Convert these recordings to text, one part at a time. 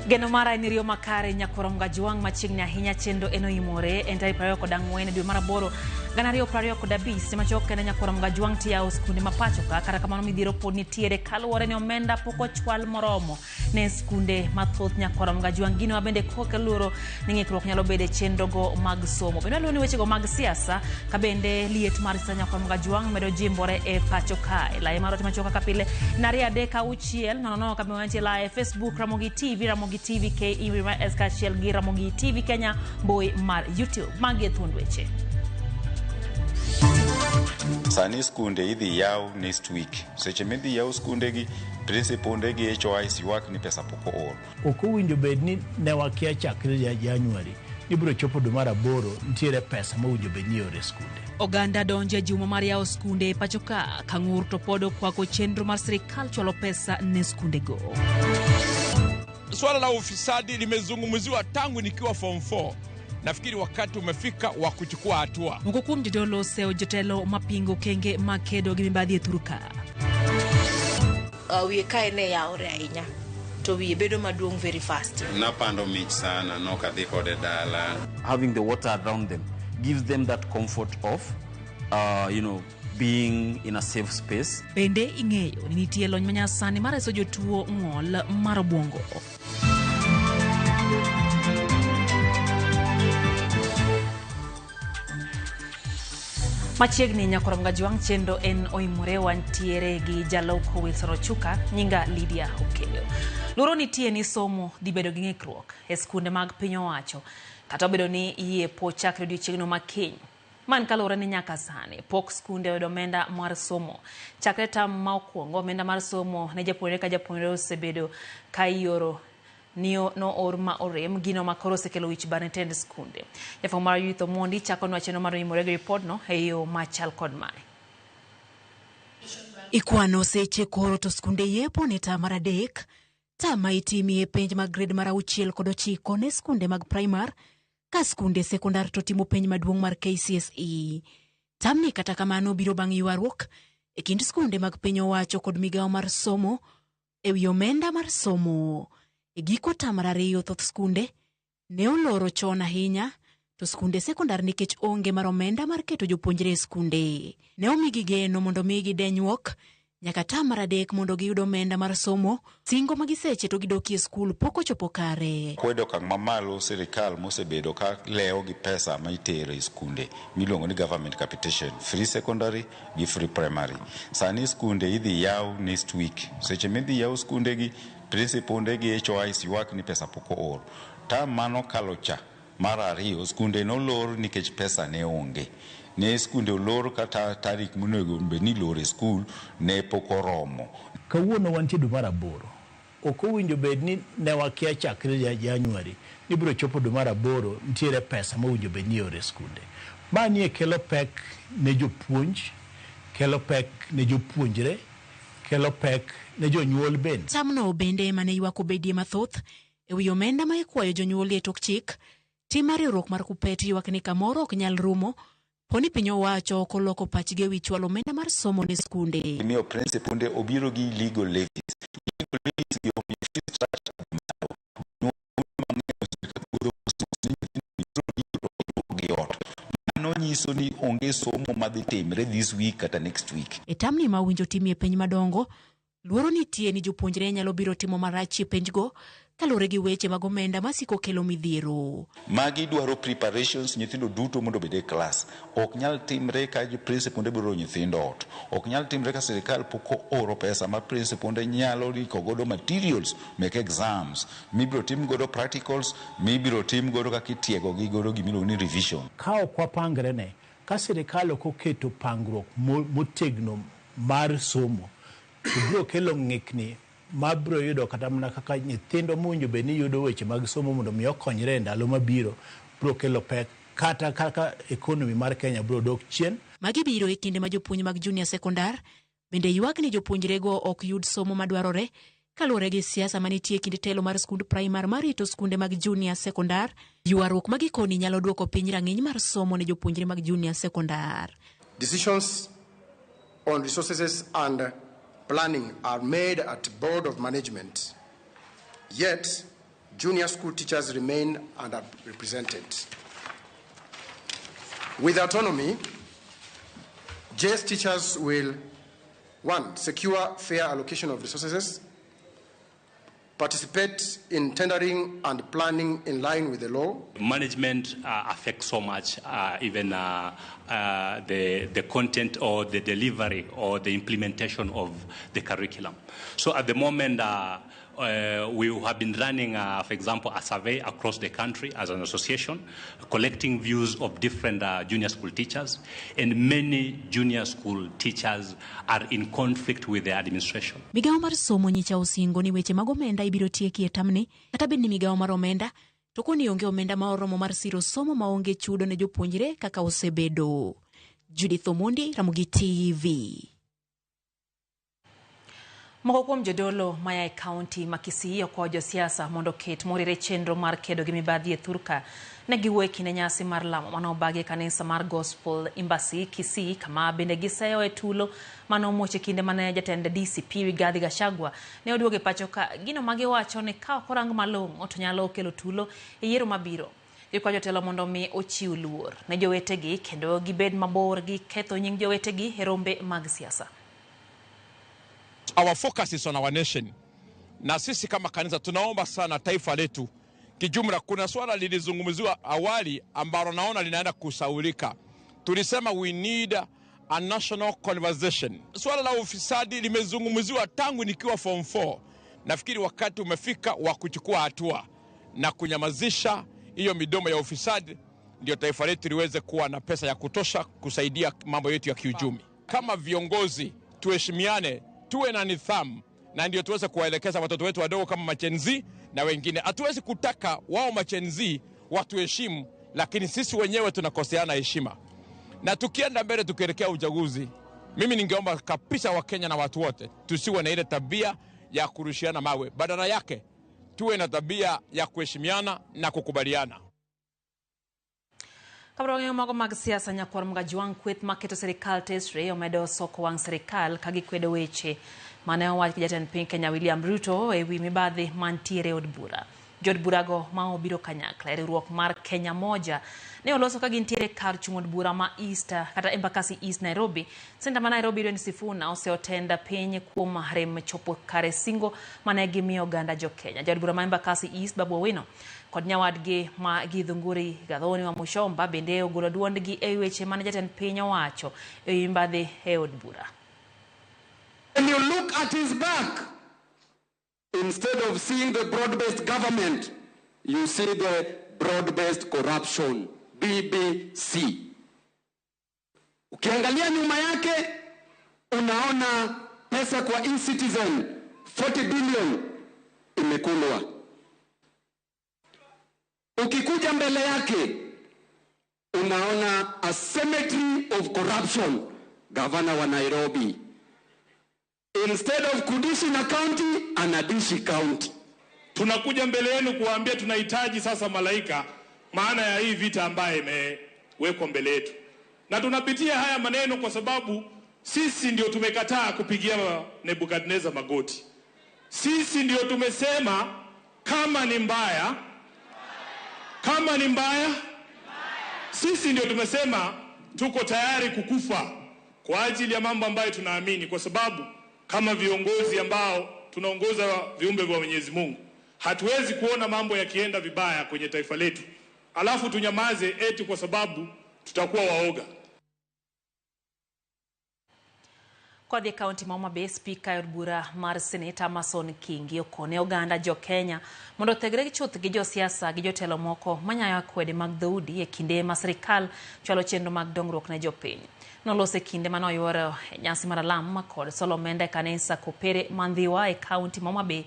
Geno mara en riyo makare nyakwar Mgajwang' machiegni ahinya chenro en oimore en tarik 24 dwe mar aboro 2025 seche machok kende nyakwar Mgajwang' tiyawo skunde ma pacho ka kata kamano midhiero pod nitiere kaluwore ni omenda pok ochwal moromo ne skunde mathoth nyakwar Mgajwang' gino ma bende koke luoro ni ng'ikruok nyalo bedo e chenrogo mag somo. Bende waluwo ni wechego mag siasa ka bende liet mar siasa nyakwar Mgajwang' medo jimbore e pacho kae. Laye mar ote machuok kaka pile 4 3 6 0 0 kama wantie live Facebook Ramogi TV, Ramogi TV KE S kaachiel gi Ramogi TV Kenya mbui mar YouTube. Magi e thuond weche. Sani skunde idhi yaw next week. Seche midhi yaw skunde gi, principal gi HOIs ywak ni pesa pok oor. Ok owinjo bed ni ne wakia chakre ja January ni biro chopo dwe mar aboro nitiere pesa mowinjo bed ni ioro e skunde. Oganda donjo e juma mar yawo skunde e pacho ka, ka ng'ur to pod okwako chenro mar sirikal chwalo pesa ne skundego. Swala la ufisadi limezungumziwa tangu nikiwa form 4. Nafikiri wakati umefika wa kuchukua hatua. Moko kuom jodolo oseyo jotelo mapingo okenge mag kedo gi mibadhi e thur ka. Wiye kae ne yawore ahinya to wiye bedo maduong' very fast. Napando mich sana nok adhi kode dala. Having the water around them gives them that comfort of being in a safe space. Bende ing'eyo ni nitie lony manyasani mar reso jotuo ng'ol mar obwongo. Machiegni nyakwar Mgajwang' chenro en oimore wantiere gi jaloko Wilson Ochuka nyinga Lydia Okeyo. Luoro nitie ni somo dhi bedo gi ng'ikruok e skunde mag piny owacho kata obedo ni yie po chakre odiochieng'no ma kiny. Man kaluwore ni nyaka sani pok skunde oyudo omenda mar somo. Chakre tam ma okwongo omenda mar somo ne japuonjre ka japuonjre osebedo ka ioro ni noor ma orem gino ma koro osekelo wich bar ne tend skunde. Jafwambo mar Youth Omondi chakonwa chenro mar oimore gi ripodno e yo machal kod mae. Ikwano seche koro to skunde yepo ne tam mar adek, tam ma itimie penj mag grade mar 6 kod 9 ne skunde mag primar, ka skunde sekondar to timo penj maduong' mar KCSE. Tamni kata kamano biro bang' ywaruok e kind skunde mag piny owacho kod migawo mar somo e wi omenda mar somo. E giko tam mar ariyo thoth skunde ne oloro chon ahinya to skunde sekondar nikech onge mar omenda mar keto jopuonjre e skunde. Ne omigi geno mondo migi denyruok nyaka tam mar adek mondo giyud omenda mar somo, singo ma giseche to gidokie skul pok ochopo kare. Kwedo okang' mamalo sirikal mosebedo ka lewo gi pesa ma itero e skunde miluongo ni government capitation, free secondary gi free primary. Sani skunde idhi yaw next week. Seche midhi yaw skunde gi, principal gi HOIs ywak ni pesa pok oor. Tam manokalo cha mar ariyo skunde nolor nikech pesa ne onge. Ne skunde olor kata tarik monego bed ni iloro e skul ne pok oromo. Kawuono wantie dwe mar aboro. Ok owinjo bed ni ne wakia chakre ja January ni biro chopo dwe mar aboro nitiere pesa mowinjo bed ni ioro e skunde. Mani kelo pek ne jopuonj, kelo pek ne jopuonjre, kelo pek ne jonyuol bende. Tamno bende mane ywak obedie mathoth e wi omenda ma ikwayo jonyuol e tok chik, tim mar riwruok mar Kuppet ywak ni kamoro ok nyal rumo poni piny owacho ok oloko pachgi e wi chwalo omenda mar somo ne skunde. Imiyo principal obiro gi illegal levies. Illegal levies gi omiyo fee structure malo. Jonyuol mang'eny osebedo ka kuodho mos ni nyithindo gi ot. Mano nyiso ni onge somo madhi timre this week kata next week. E tamni ma owinjo timie penj madongo, luoro nitie ni jopuonjre nyalo biro timo marach e penjgo kaluwore gi weche mag omenda masiko kelo midhiero. Magi dwaro preparations nyithindo duto mondo obed e klas. Ok nyal timre ka principal biro oro nyithindo ot. Ok nyal timre ka sirikal pok ooro pesa ma principal nyalo riko godo materials mek exams mibiro tim godo practicals mibiro tim godo kaka itiego gi godo gimiluongo ni revision. Ka ok wapangre ne, ka sirikal ok oketo pangruok motegno mar somo, to biro kelo ng'ikni mabiro yudo kata mana kaka nyithindo mowinjo bed ni yudo weche mag somo mondo mi okonyre e ndalo mabiro biro kelo pek kata kaka economy mar Kenya biro dok chien. Magi biro e kinde ma jopuonj mag junior sekondar bende ywak ni jopuonjrego ok yud somo madwarore kaluwore gi siasa manitie e kind telo mar skund primar marito skunde mag junior sekondar. Ywaruok ma gikoni nyalo duoko piny rang'iny mar somo ne jopuonjre mag junior sekondar. Decisions on resources and planning are made at Board of Management. Yet, junior school teachers remain underrepresented. With autonomy, JS teachers will, 1, secure fair allocation of resources, participate in tendering and planning in line with the law. Management affects so much, even the content or the delivery or the implementation of the curriculum. So at the moment, we have been running, for example, a survey across the country as an association, collecting views of different junior school teachers, and many junior school teachers are in conflict with the administration. Migawo mar somo nyicha osingo ni weche mag omenda ibiro tieki e tamni kata bed ni migawo mar omenda to koni onge omenda ma oromo mar siro somo maonge chudo ne jopuonjre kaka osebedo. Judith Omondi, Ramogi TV. Moko kuom jodolo maya e kaunti ma Kisii okwayo josiasa mondo oket morire chenro mar kedo gi mibadhi e thurka. Ne giwuoyo e kinde nyasi mar lamo mane obagi e kanisa mar Gospel Embassy Kisii, kama bende giseyo e tulo mane omuoch e kinde mane jatend DCP Rigathi Gachagua ne oduogo e pacho ka. Gino ma giwacho ni ka ok orang malong'o to nyalo kelo tulo e yiero mabiro. Gikwayo jotelo mondo mi ochiw luor ne jowetegi kendo gibed mabor gi ketho nying jowetegi e rombe mag siasa. Our focus is on our nation. Na sisi kama kanisa tunaomba sana taifa letu kijumla. Kuna swala lilizungumziwa awali ambalo naona linaenda kusaulika. Tulisema we need a national conversation. Swala la ufisadi limezungumziwa tangu nikiwa form 4. Nafikiri wakati umefika wa kuchukua hatua na kunyamazisha hiyo midomo ya ufisadi, ndio taifa letu liweze kuwa na pesa ya kutosha kusaidia mambo yetu ya kiuchumi. Kama viongozi tuheshimiane, tuwe na nidhamu, na ndio tuweze kuwaelekeza watoto wetu wadogo kama machenzi na wengine. Hatuwezi kutaka wao machenzi watuheshimu, lakini sisi wenyewe tunakoseana heshima. Na tukienda mbele tukielekea uchaguzi, mimi ningeomba kabisa Wakenya na watu wote tusiwe na ile tabia ya kurushiana mawe. Badala yake tuwe na tabia ya kuheshimiana na kukubaliana. Kabro ng'eyo mago mag siasa nyakwar Mgajwang' kweth maketo sirikal tesre omedo soko wang' sirikal ka gikwedo weche mane owach gi jatend piny Kenya William Ruto ewi mibadhi mantiere e od bura. Jood burago ma obiro kanyakla e riwruok mar Kenya Moja ne oloso ka gintiere kar chung' od bura ma East kata Embakasi East Nairobi. Senta ma Nairobi Edwin Sifuna oseotenda piny kuom rem chopo kare singo mane gimiyo oganda jo Kenya. Jaod bura ma Embakasi East Babu Owino kod nyawadgi ma Githunguri Gathoni wa Mushomba bende ogolo duondgi e weche mane jatend piny owacho e wi mibadhi e od bura. When you look at his back, instead of seeing the broad-based government, you see the broad-based corruption, BBC. Ukiangalia nyuma yake, unaona pesa kwa e-citizen, 40 billion imekulwa. Ukikuja mbele yake, unaona a cemetery of corruption, governor wa Nairobi. Instead of kudishi na county, anadishi county. Tunakuja mbele yenu kuambia tunahitaji sasa malaika, maana ya hii vita ambayo imewekwa mbele yetu. Na tunapitia haya maneno kwa sababu sisi ndio tumekataa kupigia Nebukadnezar magoti. Sisi ndio tumesema kama ni mbaya, kama ni mbaya, sisi ndio tumesema tuko tayari kukufa kwa ajili ya mambo ambayo tunaamini, kwa sababu kama viongozi ambao tunaongoza viumbe vya Mwenyezi Mungu, hatuwezi kuona mambo yakienda vibaya kwenye taifa letu alafu tunyamaze eti kwa sababu tutakuwa waoga. Kodhi e kaunti ma Homa Bay, spika e od bura mar Seneta Amason Kingi okone oganda jo Kenya mondo othegre gi chuth gi josiasa gi jotelo moko manyayo akwede mag dhoudi e kinde ma sirikal chwalo chenro mag dongruok ne jopiny. Noloso e kinde mane oyuoro nyasi mar alam kod solo omenda e kanisa Kopere Mandhiwa e kaunti ma Homa Bay.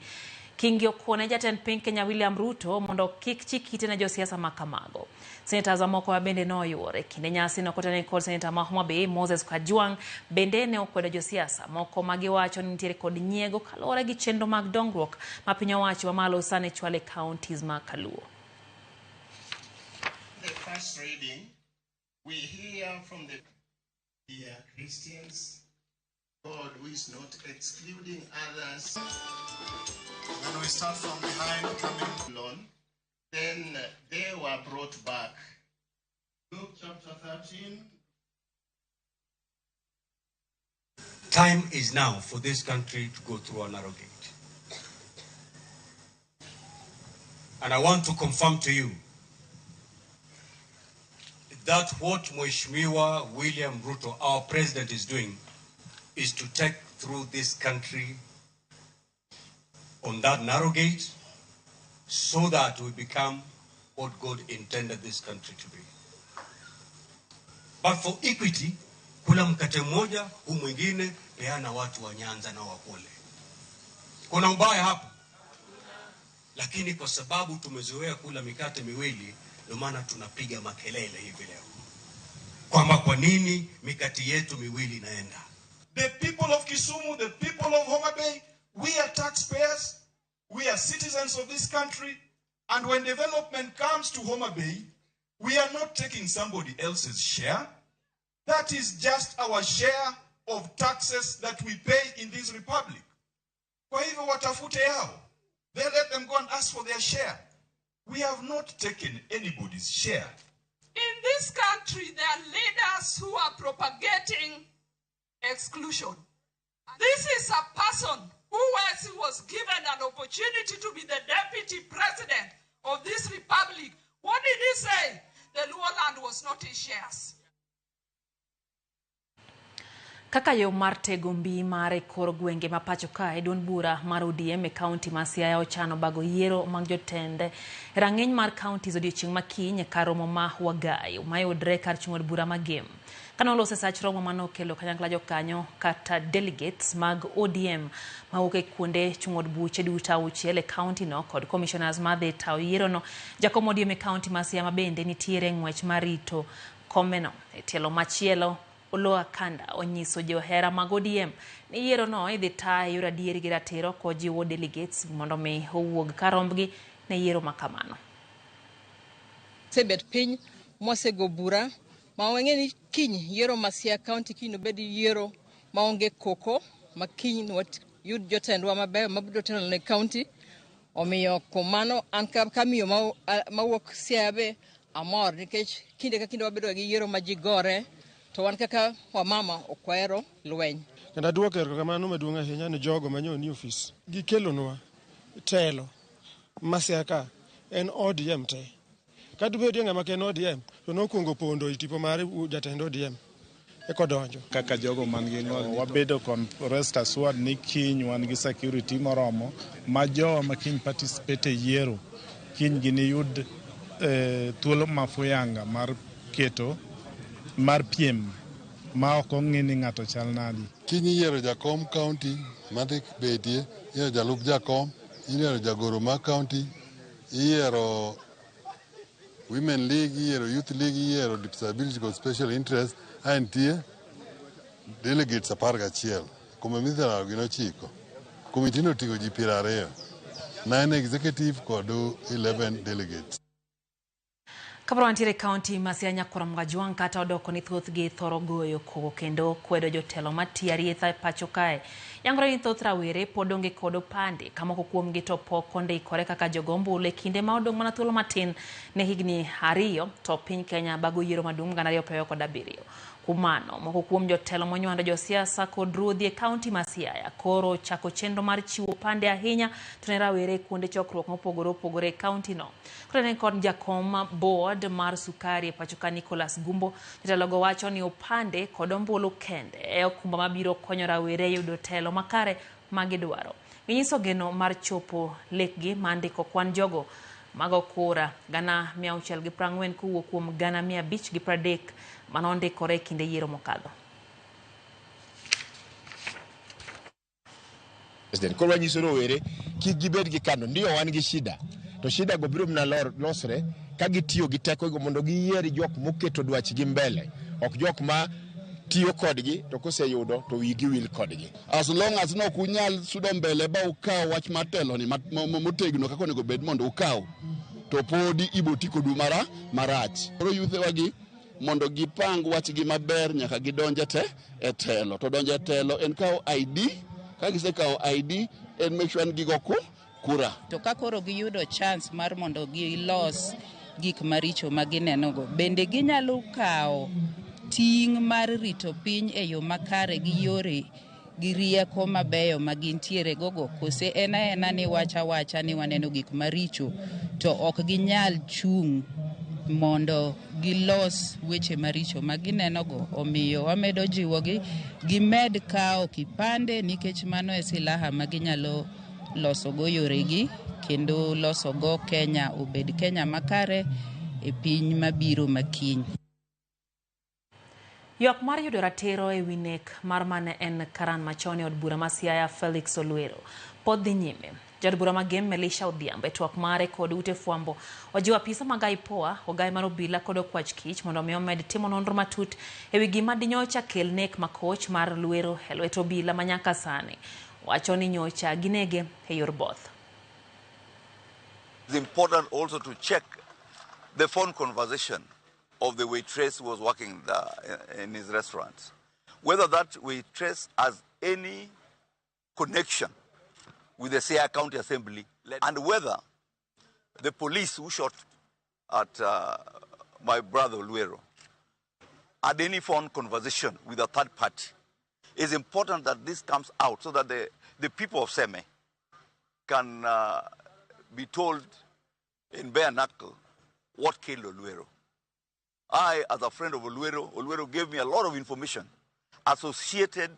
Kingi okone jatend piny Kenya William Ruto mondo kik chik ite ne josiasa ma kamago. Seneta moko bende noyuoro e kinde nyasi no kotene kod seneta ma Homa Bay Moses Kajwang' bende ne okwedo josiasa moko ma giwacho ni nitiere kod nyiego kaluwore gi chenro mag dongruok ma piny owacho mamalo sani chwalo e counties ma Kaluo. The first reading, we hear from the dear Christians, God who is not excluding others. we start from behind coming alone. Then they were brought back. Luke chapter 13. Time is now for this country to go through a narrow gate. And I want to confirm to you that what Mheshimiwa William Ruto, our president, is doing is to take through this country on that narrow gate so that we become what God intended this country to be. But for equity, kula mkate mmoja, huu mwingine peana watu wa Nyanza na wakule. Kuna ubaya hapo? Lakini kwa sababu tumezoea kula mikate miwili, ndio maana tunapiga makelele hivi leo kwamba kwa nini mikate yetu miwili inaenda. The people of Kisumu, the people of Homa Bay, we are taxpayers, we are citizens of this country, and when development comes to Homa Bay, we are not taking somebody else's share. That is just our share of taxes that we pay in this republic. Kwa hivyo watafute yao. They let them go and ask for their share. We have not taken anybody's share. In this country, there are leaders who are propagating exclusion. This is a person who, as he was given an opportunity to be the deputy president of this republic, what did he say? The Luo land was not his shares. Kaka yo mar tego mbi mare kor gwenge ma pacho kae, duond bura mar ODM e kaunti ma Siaya ochano bago yiero mag jotende rang'iny mar counties odiochieng' ma kiny e kar romo ma Wagai mayudre kar chung' od bura ma Gem. Kane oloso e sach romo manokelo kanyakla jokanyo kata delegates mag ODM mawuok e kuonde chung' od buche duto auchiel e kaunti no kod commissioners madhi tayo yiero no, jakom ODM e kaunti ma Siaya ma bende nitiere ng'wech mar rito komeno. E tielo machielo, Oloa Kanda onyiso johera mag ODM ni yiero no idhi taa e yor adieri gi ratiro kojiwo delegates mondo mi owuog karombgi ne yiero ma kamano. Sebet piny mwasego bura ma wang'e ni kiny yiero ma Siaya County kiny obed yiero maonge koko ma kiny yud jotendwa mabeyo mabiro telo ne county. Omiyo kuom mano an ka miyo mawuok Siaya be amor nikech kinde ka kinde wabedo gi yiero ma ji gore to wan kaka wamama ok wahero lweny. Kendo aduoko erokamano maduong' ahinya ne jogo manyo ni ofis. Gikelonwa telo ma Siaya ka en ODM te. Kata bedie ng'ama kia en ODM to nokwongo pondo e tipo mar jatend ODM eka odonjo. Kaka jogo man gi ng'ol wabedo kon rest assured ni kiny wan gi security moromo ma jowa ma kiny participate e yiero kiny giniyud thuolo mafuyanga mar keto mar piem ma ok ong'i ni ng'ato chal nadi. Kiny iyiero jakom county madhi betie, iyiero jalup jakom, iyiero jagoro mar county, iyiero Women League, iyiero Youth League, iyiero Disability kod Special Interest, ae nitie delegates 11. Kombe midhi laro gin 9. Komiti no oting'o ji 20. 9 executive kod 11 delegates. Kaporo wantiere kaunti ma Siaya Nyakwar Mgajwang' kata odoko ni thothgi thoro goyo koko kendo kwedo jotelo matiyo arietha e pacho kae. Yangore ni thoth rawere pod onge kod opande ka moko kuomgi to pok ondikore kaka jogo ombulu e kinde ma odong' mana thuolo matin ne higni 2 to piny Kenya bago yiero maduong' 2027. Kuom mano, moko kuom jotelo monywando josiasa kod ruodhi e kaunti ma Siaya koro chako chenro mar chiwo opande ahinya to ne rawere kuonde chokruok mopogore opogore e kaunti no. Kotenore kod jakom board mar sukari e pacho ka Nicholas Gumbo, jotelogo wacho ni opande kod ombulu kende e okumba mabiro konyo rawere yudo telo makare magidwaro. Ginyiso geno mar chopo lekgi mar ndiko kwan jogo mago kura 640,000 kowuok kuom 530,000 manondikore e kinde yiero mokadho. President, koro wanyiso rowere kik gibed gi kando, ndio wan gi shida to shida go biro mana losre ka gitiyo gi tekogo mondo giyier jok moketo dwachgi mbele, ok jok ma tiyo kodgi to koseyudo to wigi wil kodgi. As long as nok unyal sudo mbele ba ukaw wach mar telo ni motegno kaka onego bed mondo ukaw, to podi ibo ti kodu marach. Koro yuthewagi mondo gipang wachgi maber nyaka gidonje te e telo. To donjo e telo en kawo ID, ka gisekawo ID en make sure ni gigo kura. To ka koro giyudo chance mar mondo gilos gik maricho ma ginenogo, bende ginyalo kawo ting' mar rito piny e yo makare gi yore gi rieko mabeyo ma gintiere gogo, kose en aena ni wach awacha ni waneno gik maricho to ok ginyal chung' mondo gilos weche maricho ma ginenogo. Omiyo wamedo jiwogi gimed kawo kipande nikech mano e silaha ma ginyalo losogo yoregi kendo losogo Kenya obed Kenya makare e piny mabiro makiny. Ywak mar yudo ratiro e wi nek mar mane en karan machon e od bura ma Siaya Felix Olwero pod dhi nyime. Jaod bura ma Gem Elisha Odhiambo e twak mare kod ute fwambo ojiwo apisa mag IPOA, ogaye mar obila kod okwach kich mondo mi omed timo nonro matut e wi gima dinyocha kel nek makoch mar Lwero e lwet obila ma nyaka sani wacho ni nyocha ginege e yor both. It's important also to check the phone conversation of the waitress who was working in his restaurant, whether that waitress has any connection with the Siaya County Assembly, and whether the police who shot at my brother Olwero had any phone conversation with a third party. It's important that this comes out so that the people of Seme can be told in bare knuckle what killed Olwero. I, as a friend of Olwero, Olwero gave me a lot of information associated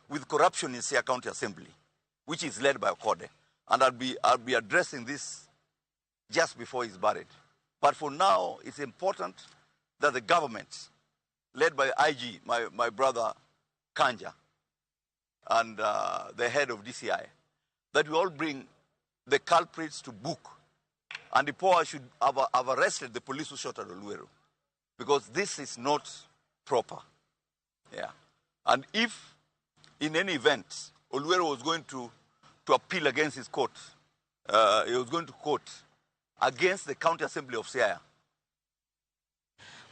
with corruption in Siaya County Assembly, which is led by Okode. And I'll be addressing this just before he's buried. But for now, it's important that the government, led by IG, my brother Kanja, and the head of DCI, that we all bring the culprits to book. And the IPOA should have arrested the police who shot at Olwero, because this is not proper. Yeah. And if, in any event, Olwero was going to appeal against his court, he was going to court against the County Assembly of Siaya.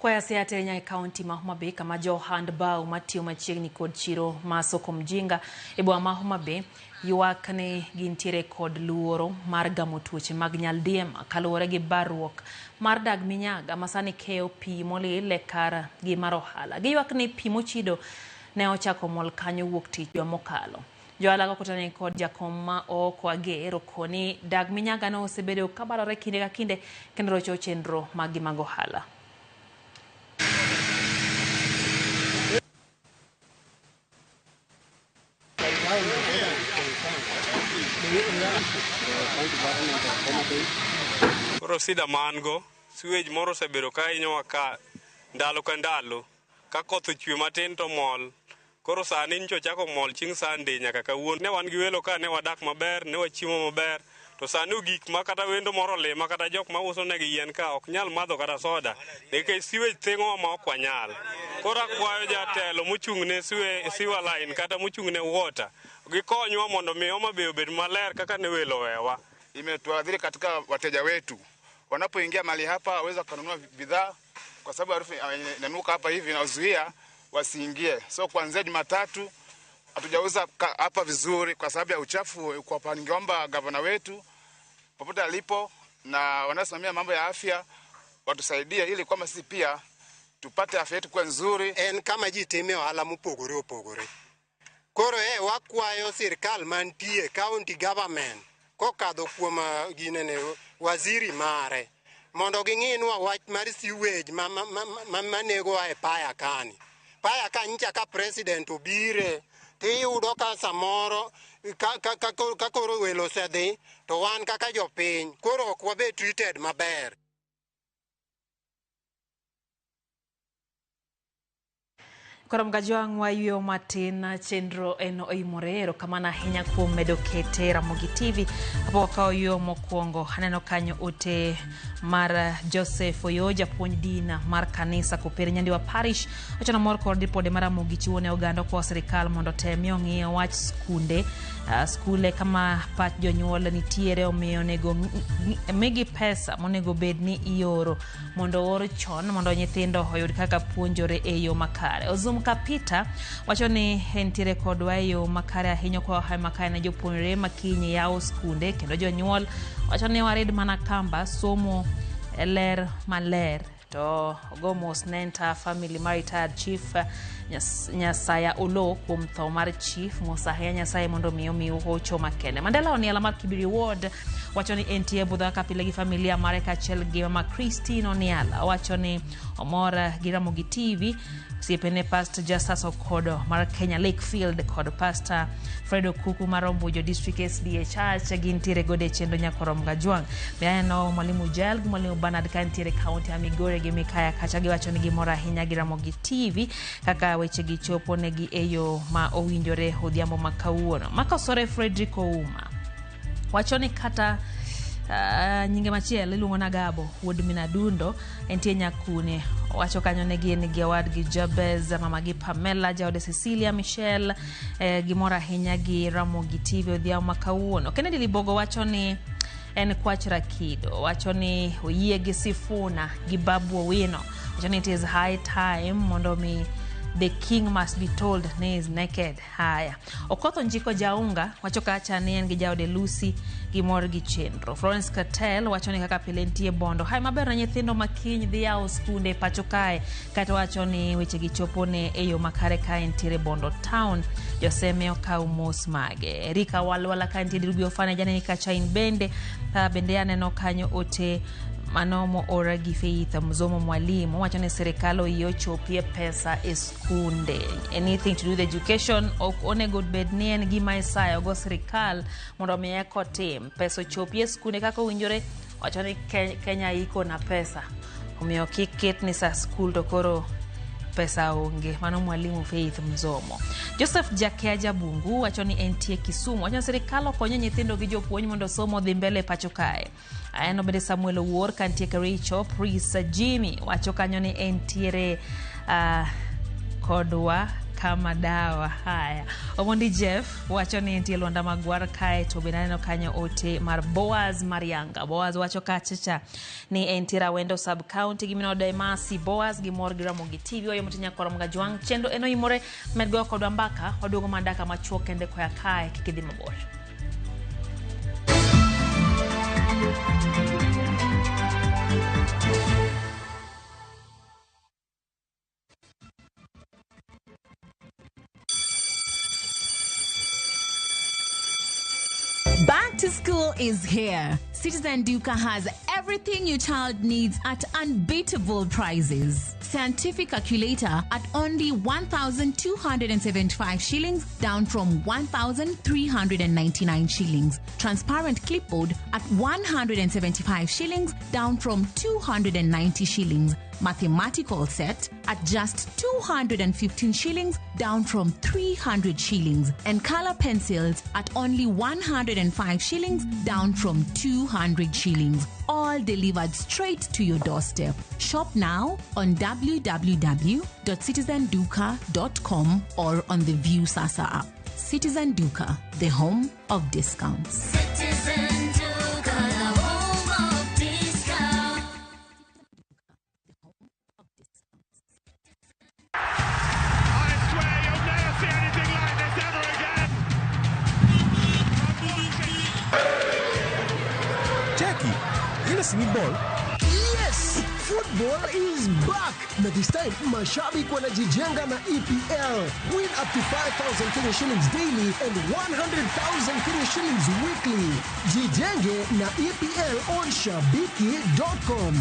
Kwaya Siaya tere e kaunti ma Homa Bay kama jo ohand bao matiyo machiegni kod chiro ma Soko Mjinga e boma ma Homa Bay ywak ni gintiere kod luoro mar gamo tuoche mag nyaldiema kaluwore gi barruok mar dag minyaga ma sani keyo pi molil e kar gi mar ohala. Giywak ni pi mochido ne ochako mol kanyo wuok tich juma mokalo. Johala go kotane kod jakom ma oko Ager okoni dag minyaga no osebedo kabarore kinde ka kinde kendo rocho chenro mag mag ohala. Koro sida man go, sewage moro osebedo ka hinyowa ka ndalo ka ndalo, ka koth ochwe matin to mol. Koro sani nyocha ochako mol chieng' Sunday nyaka kawuono. Ne wan gi welo ka, ne wadak maber, ne wachiemo maber. To sani ogik ma kata wendo moro olima kata jok ma uso negi yien ka ok nyal madho kata soda nikech sewage thing'owa ma ok wanyal. Koro akwayo jatelo mochung' ne sewer line kata mochung' ne water gikonywa mondo mi Homa Bay obed maler kaka ne welo owewa. Imetuadhiri katika wateja wetu wanapoingia mahali hapa waweza kununua bidhaa, kwa sababu harufu inanuka hapa hivi inazuia wasiingie. So kuanzia Jumatatu hatujauza hapa vizuri kwa sababu ya uchafu. Kwa hapa ningeomba gavana wetu popote alipo na wanaosimamia mambo ya afya watusaidie ili kwamba sisi pia tupate afya yetu kuwa nzuri. En kama ji time ohala mopogore opogore. Koro wakwayo sirkal mantie county government kokadho kuom ginene waziri mare mondo ging'inwa wach mar sewage manegowa e paya kani. Paya ka nyicha ka president obire tiyudo ka samoro ka koro welo osedhi to wan kaka jopiny koro ok wabed treated maber. Koro mgajwang' wayueyo matin chenro en oimore. Erokamano ahinya kuom medo kete Ramogi TV. Kapok wakawo yueyo mokwongo, aneno kanyo ote mar Joseph Oyo, japuonj dina mar kanisa Kopere Nyandiwa Parish. Ochono mor kod ripode mar Ramogi chiwo ne oganda kwa sirikal mondo otemie ong'iyo wach skunde. Skule kama pach jonyuol nitiere, omiyo onego migi pesa monego bed ni ioro mondo oor chon mondo nyithindo oyud kaka puonjore e yo makare. Ozum Kapita wacho ni entiere kodwa e yo makare ahinya kwa ohala makare ne jopuonjre makiny yawo skunde kendo jonyuol wacho ni warid mana kamba somo e ler maler to ogo mos ne entire family mar retired chief Nyasaya Olo kuom tho mar chief. Mos ahinya Nyasaye mondo mi omiu hocho makende. Mandela Oniala mar Kibiri Ward wacho ni entie budho kaka pile gi familia mare kaachiel gi mama Christine Oniala. Owacho ni omor gi Ramogi TV, osiepene Pastor Justus Okodo mar Kenya Lakefield kod Pastor Fred Okuku mar Ombujo District SDA Church gintiere godo e chenro Nyakorom Gajwang'. Be aneno Mwalimu Jael gi Mwalimu Bernard ka nitiere kaunti ya Migori gi Mikaya kacha giwacho ni gimor ahinya gi Ramogi TV kaka wechegi chopo negi e yo ma owinjore odhiambo ma kawuono. Makosore Frederick Ouma wacho ni kata nyinge machielo iluongo na Gabo wuod Minadundo entie Nyakune. Owacho kanyo ne gin gi owadgi Jabez, mamagi Pamela, jaode Cecilia Michelle, gimor ahinya gi Ramogi TV odhiambo ma kawuono. Kennedy Libogo wacho ni en kwach Rakido, wacho ni oyie gi Sifuna gi Babu Owino, wacho ni it is high time mondo mi the king must be told ni is naked. Haya, Okoth Onjiko Jaunga wacho kacha ni en gi jaode Lucy gimor gi chenro. Florence Catel wacho ni kaka pile nitie bondo. Hai maber na nyithindo ma kiny dhi yawo skunde pacho kae, kata wacho ni weche gi chopo ne e yo makare ka entiere Bondo Town. Joseme okaw mos mage. Erika Walwala ka nitie Dirubi Ofane janeni kacha in bende. Bende aneno kanyo ote mano moora gi Faith Mzomo Mwalimu wacho ni sirikal oyie ochopie pesa e skunde. Anything to do with education ok onego bed ni en gima isayo go sirikal mondo mi eka otim. Pesa ochopie skunde kaka owinjore, wacho ni Kenya iko na pesa. Omiyo kik ket ni sa skul to koro pesa onge. Mano Mwalimu Faith Mzomo. Joseph Jakea Jabungu wacho ni entie Kisumu. Wacho ni sirikal okonyo nyithindo gi jopuonj mondo somo odhi mbele pacho kae. Aneno bende Samuel Owuor kantie Kericho. Prince Jimmy wacho kanyo ni entiere kodwa kama dawa. Haya, Omondi Jeff wacho ni entie Lwanda Magwar kae to bende aneno kanyo ote mar Boaz Marianga. Boaz wacho kachacha ni entie Rawendo sub county gi minode Masi Boaz gi mor gi Ramogi TV oyo motinya korom ga jwang' chenro eno imore med goyo kodwa mbaka waduogo mandaka machuok kende koya kae kik idhi mabor. Back to school is here. Citizen Duka has everything your child needs at unbeatable prices. Scientific calculator at only 1,275 shillings, down from 1,399 shillings. Transparent clipboard at 175 shillings, down from 290 shillings. Mathematical set at just 215 shillings, down from 300 shillings. And color pencils at only 105 shillings, down from 200 shillings. All delivered straight to your doorstep. Shop now on www.citizenduka.com or on the View Sasa app. Citizen Duka, the home of discounts. Citizen Duka, the home of discounts. I swear you'll never see anything like this ever again. Jackie, ile si ball. Yes, football is back. Na this time mashabiki wanajijenga na EPL. Win up to 5,000 Kenya shillings daily and 100,000 Kenya shillings weekly. Jijenge na EPL on shabiki.com.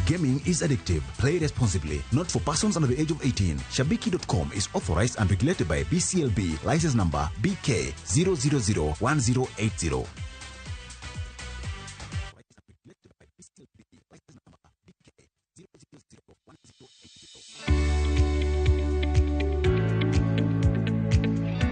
Gaming is addictive. Play responsibly. Not for persons under the age of 18. Shabiki.com is authorized and regulated by BCLB. License number BK 0001080.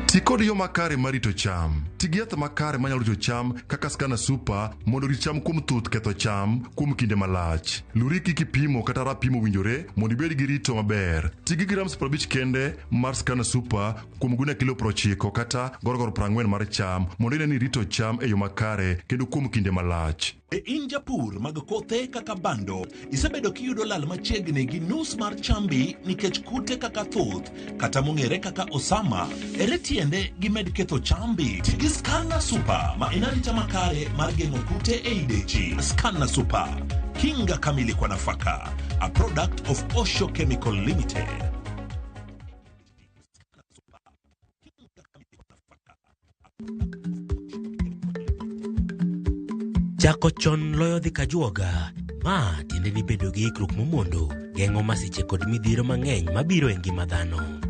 Ti kod yo makare mar rito cham. Ti gi yath makare manyalo rito cham kaka Scana Super mondo orit cham kuom thuth ketho cham kuom kinde malach. Luri kik ipimo kata rapim owinjore mondo ibed gi rito maber. Ti gi grams 50 kende mar Scana Super kuom gunia kilo 90 kata gorogoro 40 mar cham mondo ine ni irito cham e yo makare kendo kuom kinde malach. Be in japur mag kothe kaka bando, isebedo kiyudo lal machiegni gi nus mar chambi nikech kute kaka thuth kata mong'ere kaka osama. Ere tiende gimed ketho chambi? Ti gi Scanna Super ma en arita makare mar geng'o kute ei dechi. Scanna Super, kinga kamili kwa nafaka, a product of Osho Chemical Limited. Chako chon loyo dhi kajuoga. Ma tiende ni bedo gi ikruok momondo geng'o masiche kod midhiero mang'eny mabiro e ngima dhano.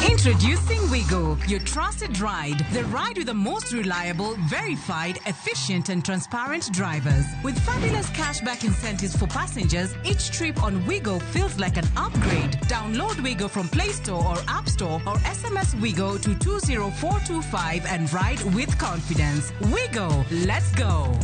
Introducing Wigo, your trusted ride. The ride with the most reliable, verified, efficient, and transparent drivers. With fabulous cashback incentives for passengers, each trip on Wigo feels like an upgrade. Download Wigo from Play Store or App Store or SMS Wigo to 20425 and ride with confidence. Wigo, let's go.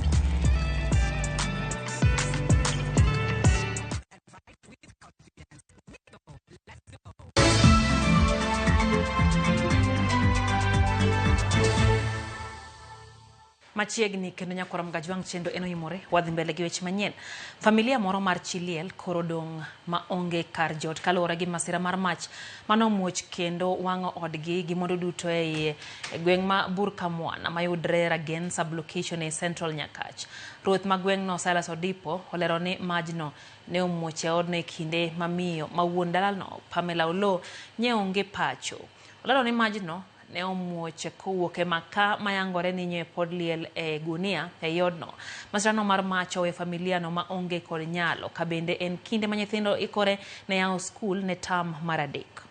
Machiegni kendo nyakwara Mgajwang' chenro en oimore wadhi mbele gi weche manyien. Familia moro mar chi liel koro dong' ma onge kar jot kaluwore gi masira mar mach manomuoch kendo wang'o odgi gi mwandu duto e iye e gweng' ma Burkamwana mayudre Ragen sub-location e Central Nyakach. Ruoth ma gweng'no Silas Odipo olero ni majno ne omuoch e odno e kinde ma miyo ma wuon dalano Pamela Oloo nye onge pacho. Olero ni majno ne omuoch kowuok e makaa mayangore ni nye pod liel e gunia e odno. Masirano mar mach oweyo familia no ma onge kod nyalo ka bende en kinde ma nyithindo ikore ne yawo skul ne tam mar adek.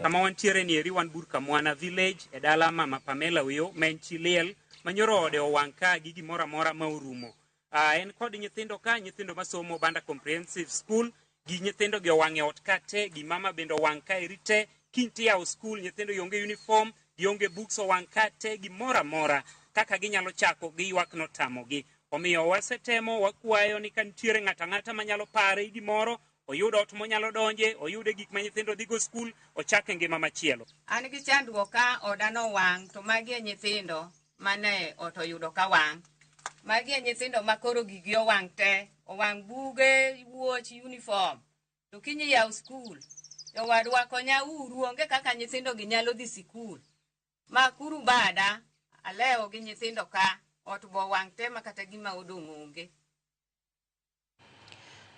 Kama wantiere ni eri wan Burkamwana village e dala mama Pamela Oyo ma en chi liel manyoro ode owang' ka gi gimoro amora ma orumo. En kod nyithindo ka, nyithindo masomo Banda Comprehensive School, gi nyithindo gi owang' e ot ka te, gi mama bende owang' ka eri te, kiny tiyawo skul, nyithindo gionge uniform, gionge books owang' ka te, gimoro amora kaka ginyalo chako giywak notamogi. Omiyo wasetemo wakwayo ni ka nitiere ng'ato ang'ata manyalo pare gimoro, oyud ot monyalo donje, oyude gik ma nyithindo dhigo skul, ochak e ngima machielo. An gi chandruok ka oda nowang' to magi e nyithindo mane ot oyudo ka wang'. Magi e nyithindo ma koro gigi owang' te, owang' buge, wuoch, uniform. To kiny iyawo skul, jowadwa konya uru, onge kaka nyithindo gi nyalo dhi sikul. Makuru bada, alewo gi nyithindo ka, ot bo wang' te ma kata gima odong' onge.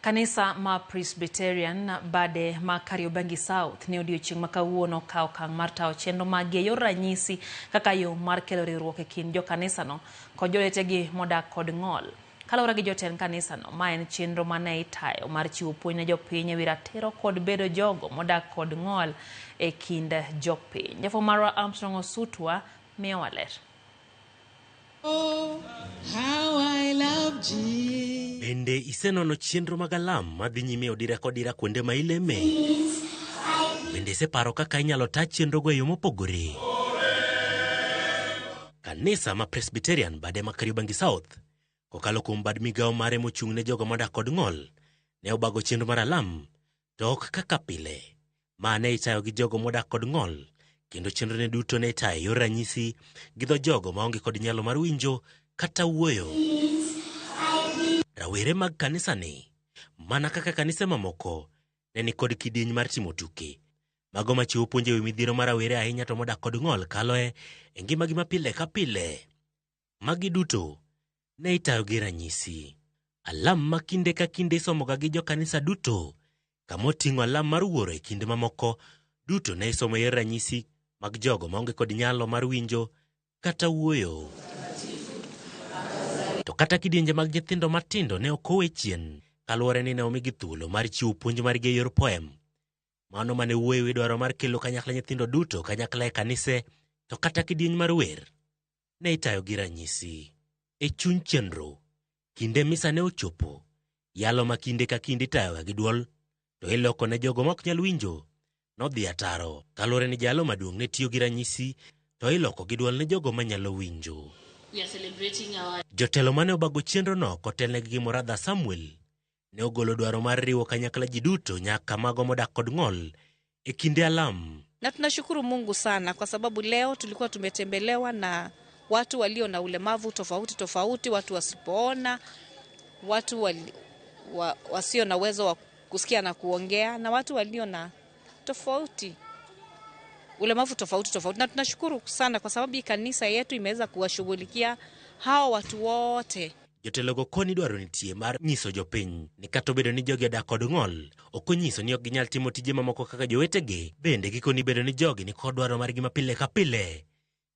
Kanisa ma Presbyterian bade ma Kariobangi South ne odiochieng' ma kawuono okawo okang' mar tayo chenro mag e yor ranyisi kaka yo mar kelo riwruok e kind jokanisano kod jowetegi modak kod ng'ol. Kaluwore gi jotend kanisano, ma en chenro mane itayo mar chiwo puonj ne jopiny e wi ratiro kod bedo jogo modak kod ng'ol e kind jopiny. Jafwambo marwa Armstrong Osutwa miyowa ler. Oh, how I love Jesus. Bende isenono chenro mag alam madhi nyime e odira kodira kuonde ma ileme? Bende iseparo kaka inyalo ta chenrogo e yo mopogore? Kanisa ma Presbyterian bade ma Kariobangi South kokalo kuom bad migawo mare mochung' ne jogo modak kod ng'ol ne obago chenro mar alam to ok kaka pile ma ne itayo gi jogo modak kod ng'ol kendo chenrone duto ne itayo e yor ranyisi gi dho jogo maonge kod nyalo mar winjo kata wuoyo. Rawere mag kanisani, mana kaka kanise mamoko, ne ni kod kidieny mar timo tuke. Mago machiwo puonj e wi midhiero mar rawere ahinya to modak kod ng'ol kaloe e ngimagi ma pile ka pile. Magi duto ne itayo gi ranyisi. Alam ma kinde ka kinde isomoga gi jokanisa duto, kama oting'o alam mar wuoro e kinde mamoko duto ne isomo e yor ranyisi mag jogo maonge kod nyalo mar winjo kata wuoyo. To kata kidienje mag nyithindo matindo ne ok owe chien, kaluwore ni ne omigi thuolo mar chiwo puonj margi e yor poem. Mano mane wuoyo e wi dwaro mar kelo kanyakla nyithindo duto kanyakla e kanise, to kata kidieny mar wer ne itayo gi ranyisi. E chuny chenro, kinde misa ne ochopo, yalo ma kinde ka kinde itayoga gi dwol, to iloko ne jogo ma ok nyal winjo nodhi ataro. Kaluwore ni jalo maduong' ne tiyo gi ranyisi, to iloko gi dwol ne jogo manyalo winjo. We are celebrating our Jotelo mane obago chenrono kotelnegi gi Moradha Samuel Ne ogolo dwaro mar riwo kanyakla ji duto nyaka mago modak kod ng'ol e kinde alam. Na tunashukuru Mungu sana kwa sababu leo tulikuwa tumetembelewa na watu walio na ulemavu tofauti tofauti, watu wasipoona, watu wasio na uwezo wa kusikia na kuongea, na watu walio na tofauti ulemavu tofauti tofauti. Na tunashukuru sana kwa sababu hii kanisa yetu imeweza kuwashughulikia hao watu wote. Jotelogo koni dwaro nitie mar nyiso jopiny ni kata obedo ni jogi odak kod ng'ol, ok onyiso ni ok ginyal timo tije mamoko kaka jowetegi. Bende gikoni bedo ni jogi ni kod dwaro margi mapile ka pile,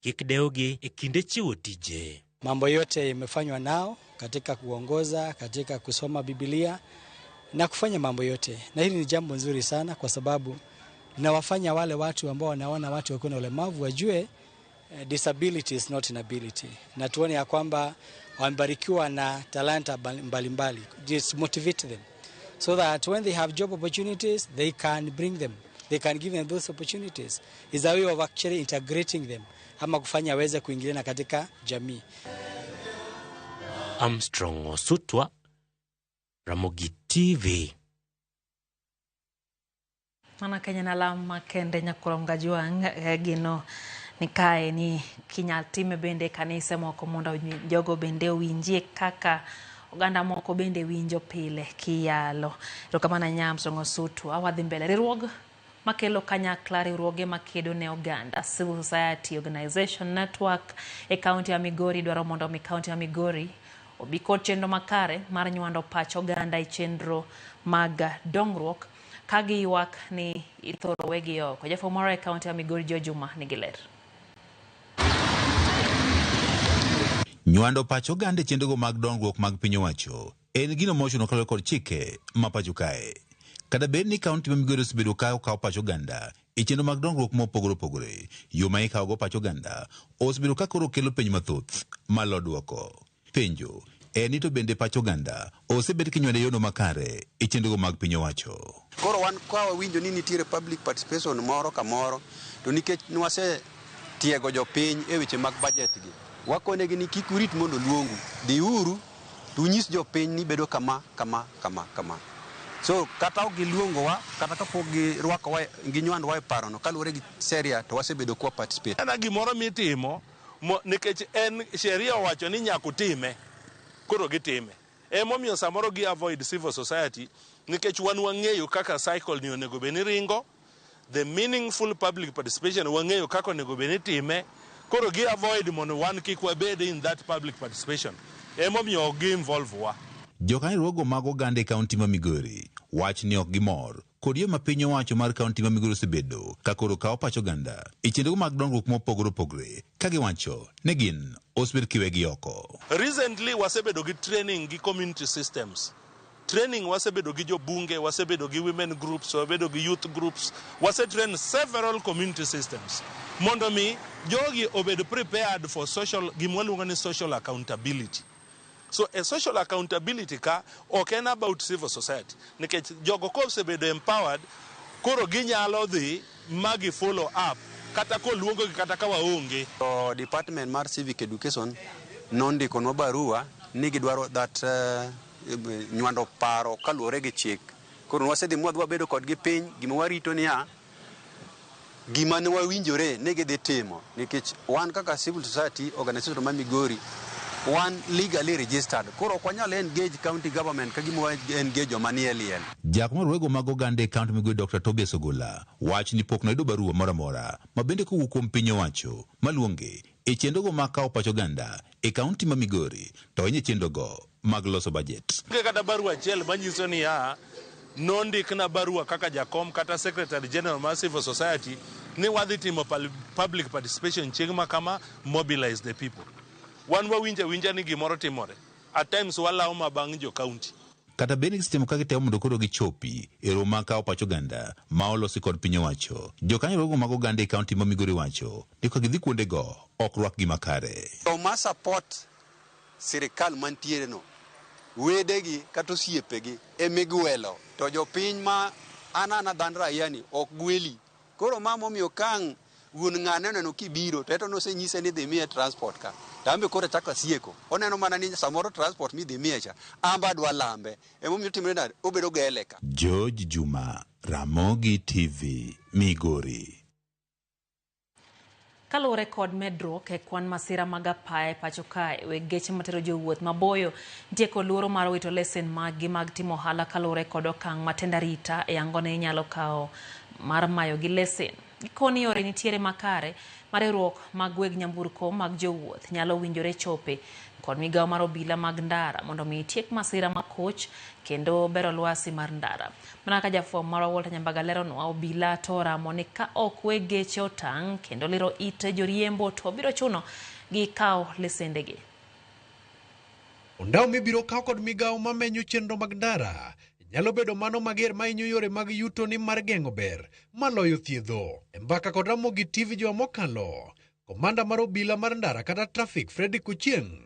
kik dewgi e kinde chiwo tije. Mambo yote imefanywa nao katika kuongoza, katika kusoma Biblia na kufanya mambo yote, na hili ni jambo nzuri sana kwa sababu linawafanya wale watu ambao wanaona watu wakiwa na ulemavu wajue disability is not inability, na tuone ya kwamba wamebarikiwa na talanta mbalimbali. Just motivate them so that when they have job opportunities they can bring them, they can give them those opportunities. Is a way of actually integrating them, ama kufanya waweze kuingiliana katika jamii. Armstrong Osutwa, Ramogi TV. Mana Kenya na lam makende nyakurom gajuang' gino ni kae ni kinyal time bende kanise moko mondo jogo bende owinjie kaka oganda moko bende winjo pile kiyalo. Erokamano ahinya Armstrong Osutwa. Wadhi mbele. Riwruog makelo kanyakla riwruoge makedo ne oganda Civil Society Organization Network e kaunti ya Migori dwaro mondo mi kaunti ya Migori obi kod chenro makare mar nywando pach oganda e chenro mag dongruok ka giywak ni ithoro wegi oko. Jafwambo moro e kaunti ya Migori Joe Juma nigi ler. Nywando pach oganda e chenrogo mag dongruok mag piny owacho en gino mochuno kaluwore kod chike ma pacho kae. Kata bed ni kaunti ma Migori osebedo ka okawo pach oganda e chenro mag dongruok mopogore opogore, yo ma ikawogo pach oganda osebedo ka koro kelo penjo mathoth malo duoko. Penjo en ni to bende pach oganda osebed kinywando e yono makare e chenrogo mag piny owacho. Koro wan ka wawinjo ni nitiere public participation moro kamoro, to nikech nwase tiego jopiny e weche mag budget gi, wakonegi ni kik urit mondo luongu, dhiuru to unyis jopiny ni bedo kama kama kama kama. So kata ok giluongowa, kata kapok girwakowa, ginywandwa e parono, kaluwore gi sheria to wasebedo kwa participate. Ana gimoro mitimo nikech en sheria owacho ni nyaka utime, koro gitime. Emomiyo samoro gi avoid civil society nikech wan wang'eyo kaka cycle ni onego bed ni ringo, the meaningful public participation wang'eyo kaka onego bed ni time, koro gi avoid mondo wan kik wabed in that public participation. Emomiyo ok gi involve wa. Jokanyo mag oganda e kaunti ma Migori wach ni ok gimor kod yo ma piny owacho mar kaunti ma Migori osebedo ka koro kawo pach oganda e chenro mag dongruok mopogore opogore ka giwacho ni gin osebed kiwegi oko. Recently wasebedo gi training gi community systems. Training wasebedo gi jobunge, wasebedo gi women groups, wasebedo gi youth groups, wasetrain several community systems mondo mi jogi obed prepared for social, gima waluongo ni social accountability. So a social accountability ka ok en about civil society nikech jogo kosebedo empowered koro ginyalo dhi ma gi follow up kata koluongogi kata ka waonge. To department mar civic education nondikonwa barua ni gidwaro that nywando paro kaluwore gi chik. Koro wasedhi mwadhi wabedo kodgi piny, gima warito niya, gima ne wawinjore ni gidhi timo nikech wan kaka civil society organization ma Migori wan legally registered. Koro ok wanyal engage county government ka gima wa engage joma nie liel. Jakom mar wego mag oganda e kaunti Migori Dr. Tobias Ogola wach ni pok noyudo barua moro amora ma bende kowuok kuom piny owacho maluonge e chenrogo mag kawo pach oganda e kaunti ma Migori to ahinya chenrogo mag loso budget. Onge kata barua achiel manyiso niya nondikna barua kaka jakom kata secretary general mar civil society ni wadhi timo public participation chieng' ma kama, mobilize the people. Wan wawinjo awinja ni gimoro timore. At times walawo ma bang' jo county. Kata bed ni gisetimo ka gitemo mondo koro gichopi e romo mag kawo pach oganda ma olosi kod piny owacho, jokanyo mag oganda e kaunti ma Migori wacho ni ka gidhi kuondego ok rwakgi makare. Joma support sirikal mantiere no, wedegi kata osiepegi emigwelo, to jopiny ma an ana dhan raia ni ok gweli. Koro ma momiyo kang' wuon ng'ane oneno kibiro to eto nosenyise ni dhi miye transport ka. To an be koro achako asieko. Oneno mana ni samoro transport midhi miye cha, an be adwa lambe. Emomiyo otimre nade? Obedo gele ka. George Juma, Ramogi TV, Migori. Kaluwore kod medruok e kwan masira mag apaya e pacho kae, weg geche matero jowuoth maboyo nitie kod luoro mar wito lesen maggi mag timo ohala kaluwore kod okang' ma tend arita e yango ni inyalo kawo mar mayogi lesen. Gikoni yore nitiere makare ma riwruok mag weg nyamburko mag jowuoth nyalo winjore chope kod migawo mar obila mag ndara mondo mi tiek masira makoch kendo bero lwasi mar ndara. Mana kaka jafwambo marwa Walter Nyambaga leronwa, obila to oramo ni ka ok weg geche otang' kendo liro it joriembo to biro chuno gi kawo lesendegi. Ondamo mibiro kaw kod migawo mamenyo chenro mag ndara nyalo bedo mano mager mahinyo yore mag yuto ni mar geng'o ber maloyo thiedho. E mbaka kod Ramogi TV juma mokalo, komanda mar obila mar ndara kata traffic Fredrick Ochieng'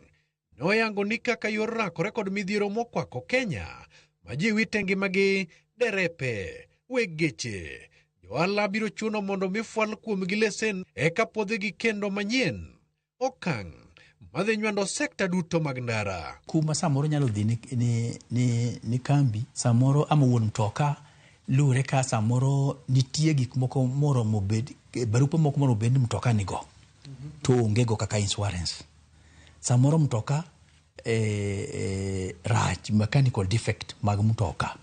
noyango ni kaka yor rakore kod midhiero mokwako Kenya ma ji wite ngimagi, derepe, weg geche, johala biro chuno mondo mi fwal kuomgi lesen eka puodhgi kendo manyien. Okang' madhi nywando sekta duto mag ndara. Kuma samoro nyalo dhi ni kambi, samoro ama wuon mtoka luwore ka samoro nitie gik moko moromo bed, barupe moko moromo bed ni mtoka nigo to onge go kaka insurance. Samoro mtoka rach, mechanical defect mag mtoka.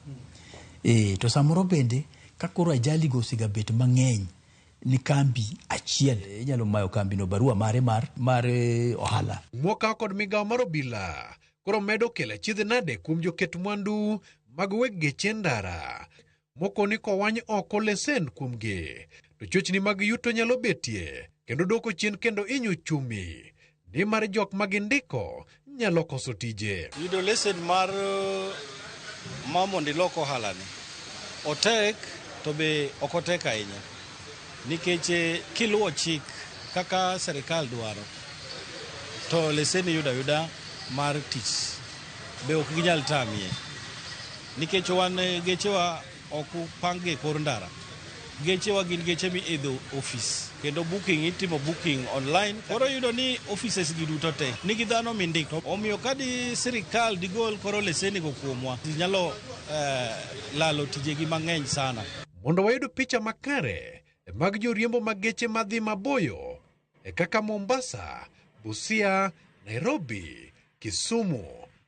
To samoro bende ka koro ajali go osegabet mang'eny ni kambi achiel, inyalo mayo kambi no barua mare mar ohala. Mokaw kod migawo mar obila koro medo kelo achiedh nade kuom joket mwandu mag weg geche ndara. Moko ni kowany oko lesen kuomgi to chochni mag yuto nyalo betie kendo dwoko chien kendo hinyo uchumi nimar jok ma gindiko nyalo koso tije. Yudo lesen mar ma mondo ilok ohala ni otek to be ok otek ahinya nikech kiluwo chik kaka serikal dwaro to lesen iyudo ayuda mar tich be ok ginyal tamie nikech wan gechewa ok pangi e kor ndara. Gechewa gin geche miidho ofis kendo booking itimo booking online. Koro iyudo ni offices gi duto te nigi dhano mindiko. Omiyo ka di sirikal digol koro leseni go kuomwa, ji nyalo lalo tijegi mang'eny sana. Mondo wayud picha makare mag joriembo mag geche madhi maboyo e kaka Mombasa, Busia, Nairobi, Kisumu,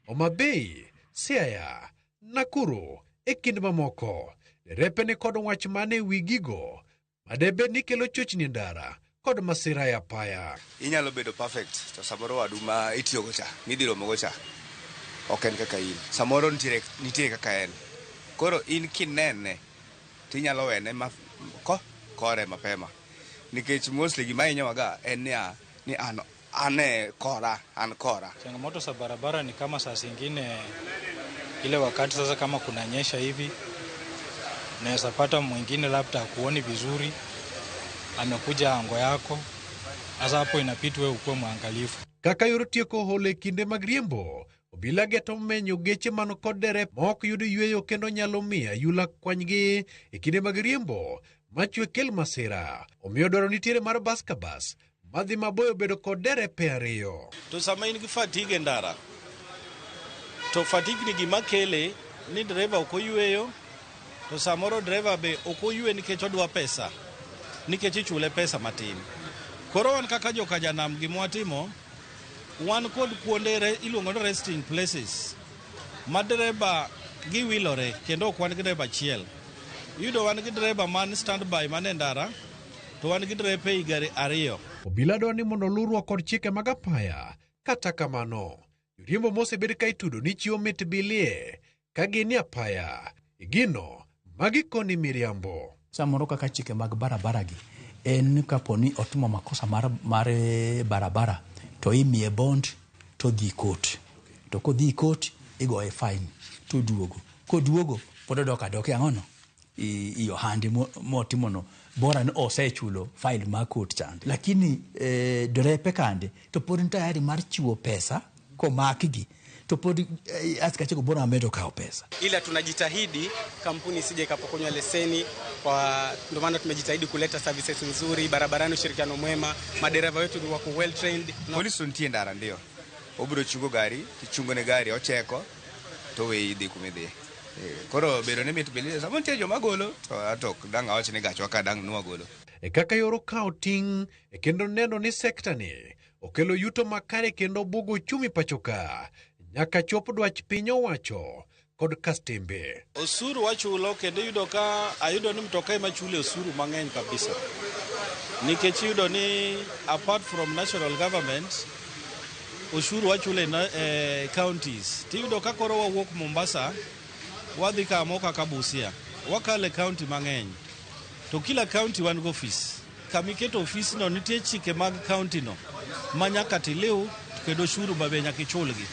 Homa Bay, Siaya, Nakuru e kind mamoko. Derepe ni kod wach mane e wi gigo madebed ni kelo chochni e ndara kod masira e apaya. Inyalo bedo perfect to samoro wadu ma itiyogo cha, midhi romogo cha ok en kaka in. Samoro nitie kaka en. Koro in kinene tinyalo wene ma kore mapema. Nikech mostly gima hinyowaga en niya ni an e kora, an kora. Changamoto za barabara ni kama saa zingine ile wakati sasa kama kunanyesha hivi unaweza pata mwingine labda hakuoni vizuri, amekuja ango yako. Sasa hapo inabidi wewe ukuwe mwangalifu. Kaka yor tieko holo e kinde mag riembo, obila geto menyo geche man kod derep ma ok yud yweyo kendo nyalo miyo ayula kwanygi e kinde mag riembo machwe kel masira. Omiyo dwaro nitiere mar bas ka bas madhi maboyo bedo kod derepe ariyo. To sama in gi fatigue e ndara, to fatigue ni gima kele ni dereva ok oyweyo, to samoro dereva be ok oywe nikech odwa pesa, nikech ichule pesa matin. Koro wan kaka joka janam gima watimo, wan kod kuonde iluongo ni resting places ma dereba giwilore kendo ok wan gi dereba achiel. Iyudo wan gi dereba man standby man e ndara to wan gi derepe i gari ariyo. Obila dwaro ni mondo oluw kod chike mag apaya. Kata kamano, joriembo mosebed ka itudo ni chiwo mit bilie ka gin e apaya. Gino magi koni miriambo. Samoro kaka chike mag barabara gi en kapo ni otimo makosa mar barabara to imiye bond to dhi court. To kodhi court igoye fine to duogo. Koduogo pod odok adoka ang'ono i ohande motimono bora ni osechulo fine mar court chande. Lakini derepe kande to pod ni tayari mar chiwo pesa komakgi To pod askache go bora medo kawo pesa. Ila tunajitahidi kampuni isije ikapokonywa leseni, kwa ndio maana tumejitahidi kuleta services nzuri barabarani, ushirikiano mwema, madereva wetu ni wako well trained. Polisi nitie ndara ndio obiro chungo gari tichungo ne gari ocheko to weyi dhi kumidhiye. Koro bedo ni mit bende sama nitie joma golo to ato ok dang' awach ni gachwa ka dang' nwagolo. E kaka yor kawo ting' e kendo neno ni sekta ni okelo yuto makare kendo bugo uchumi pacho ka nyaka chop dwach piny owacho kod kastembe. Osuru wachulo kendo iyudo ka ayudo ni mtoka ema chule osuru mang'eny kabisa. Nikech iyudo ni apart from national government osuru wachule e counties. Tiyudo ka koro wawuok Mombasa wadhi kamo kaka Busia. Wakale county mang'eny. To kila county wan go office. Kamiketo office no nitie chike mag county no ma nyaka tiliw kendo osuru be nyaka ichulgi.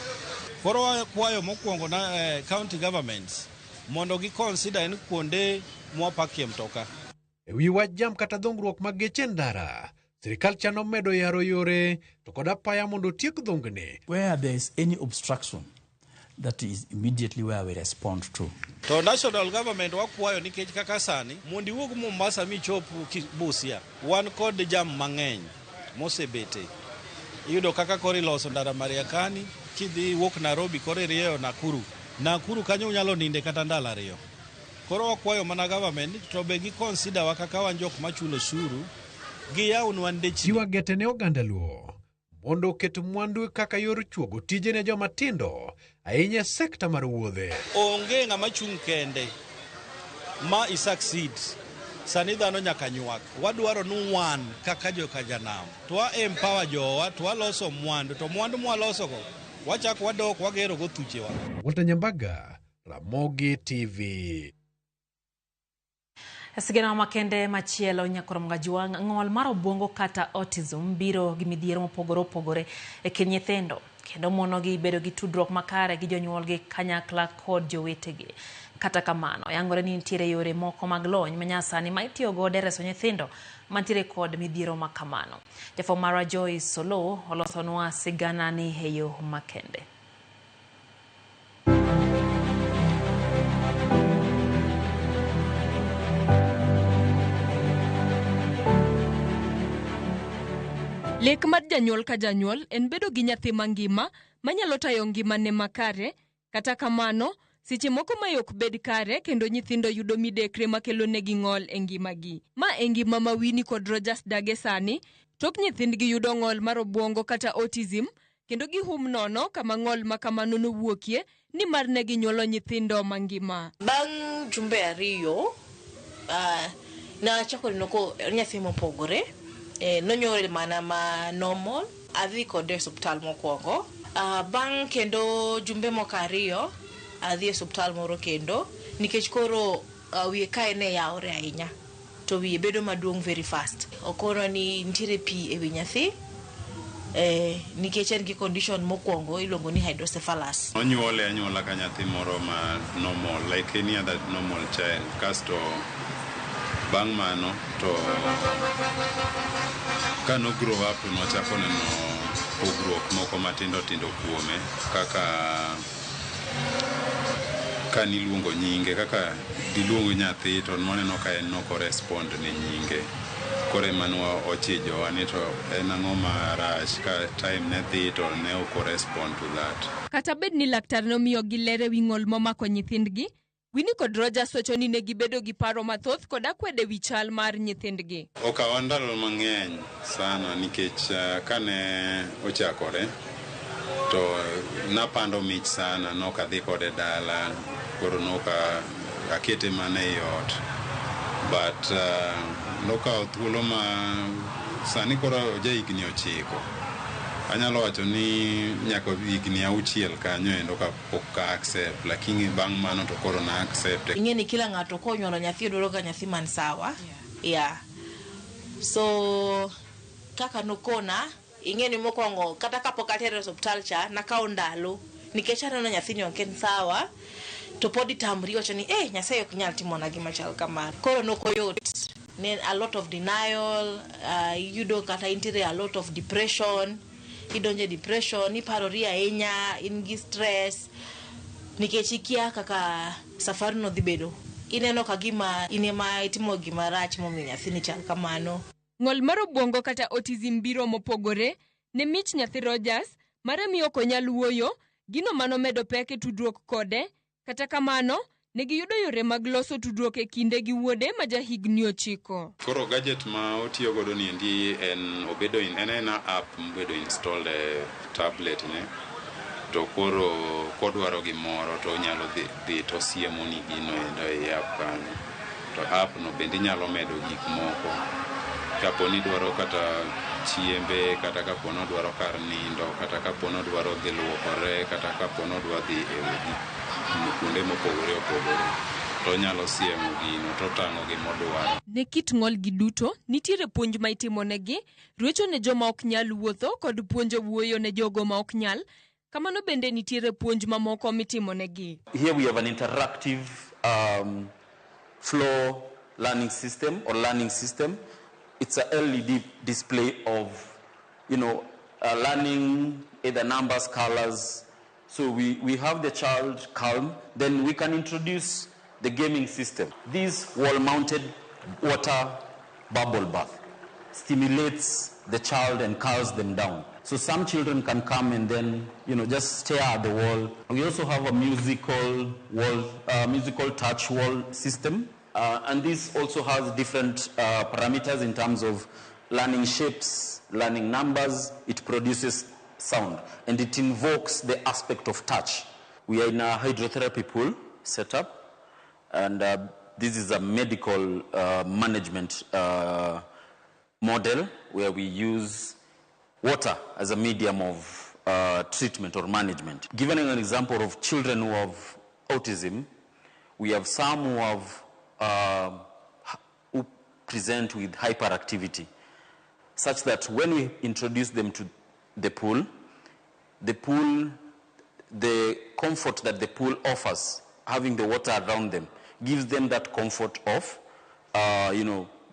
Koro wakwayo mokwongo na county governments mondo gi consider en kuonde mwapakie mtoka. E wi wach jam kata dhungruok mag geche ndara, sirikal chano medo yaro yore to kod apaya mondo otiek dhungni. Where there is any obstruction, that is immediately where we respond to. To national government wakwayo nikech kaka sani mondo iwuog Mombasa michop Busia wan kod jam mang'eny mosebete. Iyudo kaka koro iloso ndara Mariakani, kidhi wuok Nairobi koro irieyo Nakuru. Nakuru kanyo unyalo ninde kata ndalo 2. Koro wakwayo mana government to be gi consider wa kaka wan jok machulo osuru, giyawnwa ndechni. Chiwa gete ne oganda Luo mondo oket mwandu kaka yor chuogo tije ne joma tindo ahinya e sekta mar wuodhe. Onge ng'ama chung' kende ma i succeed. Sani dhano nyaka nywak. Wadwaro ni wan kaka joka janam to wa empower jowa to waloso mwandu to mwandu mwalosogo wachako wadok wagero go thuchewa. Walter Nyambaga, Ramogi TV. Sigana makende machielo nyakoro Mgajuang' ng'ol mar obwongo kata autism biro gi midhiero mopogore opogore e kind nyithindo kendo monogi bedo gi tudruok makare gi jonyuolgi kanyakla kod jowetegi. Kata kamano, yangore ni nitiere yore moko mag lony manyasani ma itiyo godo e reso nyithindo mantiere kod midhiero makamano. Jafwambo marwa Joyce Solo olosonwa sigana ni e yo makende. Lek mar janyuol ka janyuol en bedo gi nyathi mangima manyalo tayo ngimane makare. Kata kamano, seche moko mae ok bed kare kendo nyithindo yudo midekre makelo negi ng'ol e ngimagi. Ma e ngima ma Winnie kod Rogers dage sani, tok nyithindgi yudo ng'ol mar obwongo kata autism, kendo gihum nono kama ng'ol ma kamano nowuokie nimar ne ginyuolo nyithindo mangima. Bang' jumbe 2, nachako neno ko nyathi mopogore. Nonyuole mana ma normal, adhi kode e osuptal mokwongo. Bang' kendo jumbe moko 2, adhi e osuptal moro kendo, nikech koro wiye kae ne yawore ahinya, to wiye bedo maduong' very fast. Okonwa ni nitiere pi e wi nyathi, nikech en gi condition mokwongo iluongo ni hydrocephalus. Onyuole anyuola ka nyathi moro ma normal, like any other normal child. Kasto bang' mano to ka no grow up nochako neno pogruok moko matindo tindo kuome, kaka ka niluongo nyinge, kaka diluongo nyathi to nwaneno ka en ok orespond ne nyinge. Koro ema ochijowa ni to en ang'o marach ka time ne dhi to ne ok orespond to that. Kata bed ni laktar nomiyogi ler ewi ng'ol momako nyithindgi, Winnie kod Rogers wacho ni ne gibedo gi paro mathoth kod akwede wi chal mar nyithindgi. Okawa ndalo mang'eny sana nikech kane ochakore to napando mich sana, nok adhi kode dala, koro nok akete mana ei ot. But nokawo thuolo ma sani koro jahigni 9. Anyalo wacho ni nyaka higni 6 kanyo endo kapok ka accept, lakini bang' mano to koro na accept. Ing'e ni kila ng'ato konyuolo nyathi dwaro ga nyathi man sawa. Yeah. So kaka nokona, ing'e ni mokwongo kata kapok atere e osuptal cha nakawo ndalo nikech aneno nyathini ok en sawa to pod itamri wacho ni Nyasaye ok nyal timona gima chal kamano. Koro nokoyot. Ne a lot of denial, iyudo kata intiere a lot of depression. Idonjo e depression, iparori ahinya, in gi stress nikech ikia kaka safarino dhi bedo. Ineno ka gima in ema itimo gima rach momiyo nyathini chal kamano. Ng'ol mar obwongo kata autism biro mopogore ne mich nyathi Rogers mare miyo ok onyal wuoyo, gino manomedo pek e tudruok kode. Kata kamano, ne giyudo yore mag loso tudruok e kinde gi wuode ma jahigni 9. Koro gadget ma otiyo godo ni endi en obedo in, en ena app mobedo installed e tablet ne to koro kodwaro gimoro to onyalo dhi to osiemo ni gino endo ei app kanyo. To app no bende inyalo medo gik moko kapo ni idwaro kata chiembe, kata kapo ni odwaro kar nindo, kata kapo ni odwaro dhi luokore, kata kapo ni odwa dhi e kuonde mopogore opogore, to onyalo siemo gino to otang'o gimodwaro. Ne kit ng'olgi duto, nitiere puonj ma itimonegi, ruecho ne joma ok nyal wuotho kod puonjo wuoyo ne jogo ma ok nyal. Kamano bende nitiere puonj mamoko mitimonegi. Here we have an interactive floor learning system or learning system. It's a LED display of, learning either numbers, colors. So we have the child calm. Then we can introduce the gaming system. This wall-mounted water bubble bath stimulates the child and calms them down. So some children can come and then, just stare at the wall. We also have a musical wall, musical touch wall system. And this also has different parameters in terms of learning shapes, learning numbers. It produces sound and it invokes the aspect of touch. We are in a hydrotherapy pool setup, and this is a medical management model where we use water as a medium of treatment or management. Given an example of children who have autism, we have some who have who present with hyperactivity, such that when we introduce them to the pool, the comfort that the pool offers, having the water around them, gives them that comfort of,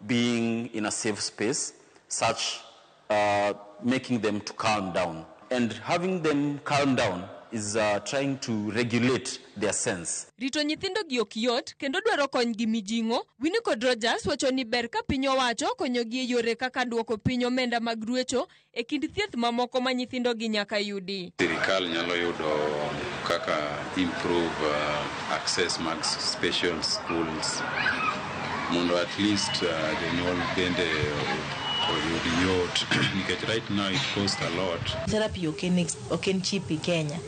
being in a safe space, such making them to calm down. And having them calm down is trying to regulate their sense. Rito nyithindo gi ok yot kendo dwaro kony gi mijing'o. Winnie kod Rogers wacho ni ber ka piny owacho konyogi e yore kaka duoko piny omenda mag ruecho e kind thieth mamoko ma nyithindo gi nyaka yudi. Sirikal nyalo yudo kaka improve access mag special schools mondo at least jonyuol bende oyud yot, nikech right now it costs a lot. Therapy ok en cheap e Kenya.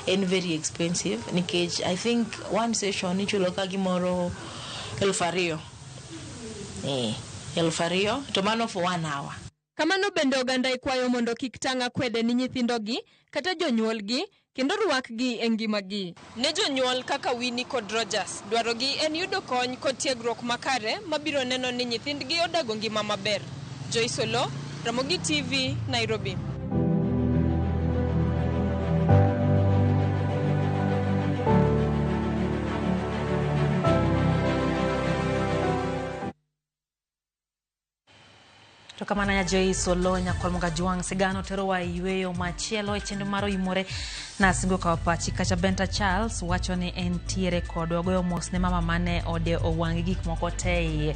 En very expensive nikech I think one session ichulo ka gimoro 2,000. 2,000 to mano for 1 hour. Kamano bende oganda ikwayo mondo kik tang' akwede ni nyithindogi kata jonyuolgi kendo rwakgi e ngimagi. Ne jonyuol kaka Winnie kod Rogers, dwarogi en yudo kony kod tiegruok makare mabiro neno ni nyithindgi odago ngima maber. Joyce Olo, Ramogi TV, Nairobi. To kamano ya Joyce Olo nyakwar Mugajwang' sigano terowa e yweyo machielo e chenro mar Oimore nasingo kawo pachi kacha. Benta Charles wacho ni entiere kodwa goyo mos ne mama mane ode owang' gi gik moko te iye.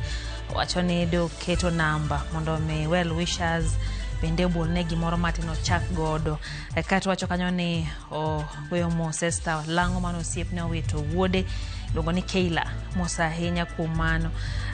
Wacho ni doketo namba mondo mi well wishers bende obolne gimoro matin ochak godo. Kaeto wacho kanyo ni ogoyo mos Esther Lang'o mane osiepne owito wuode iluongo ni Keila. Mos ahinya kuom mano.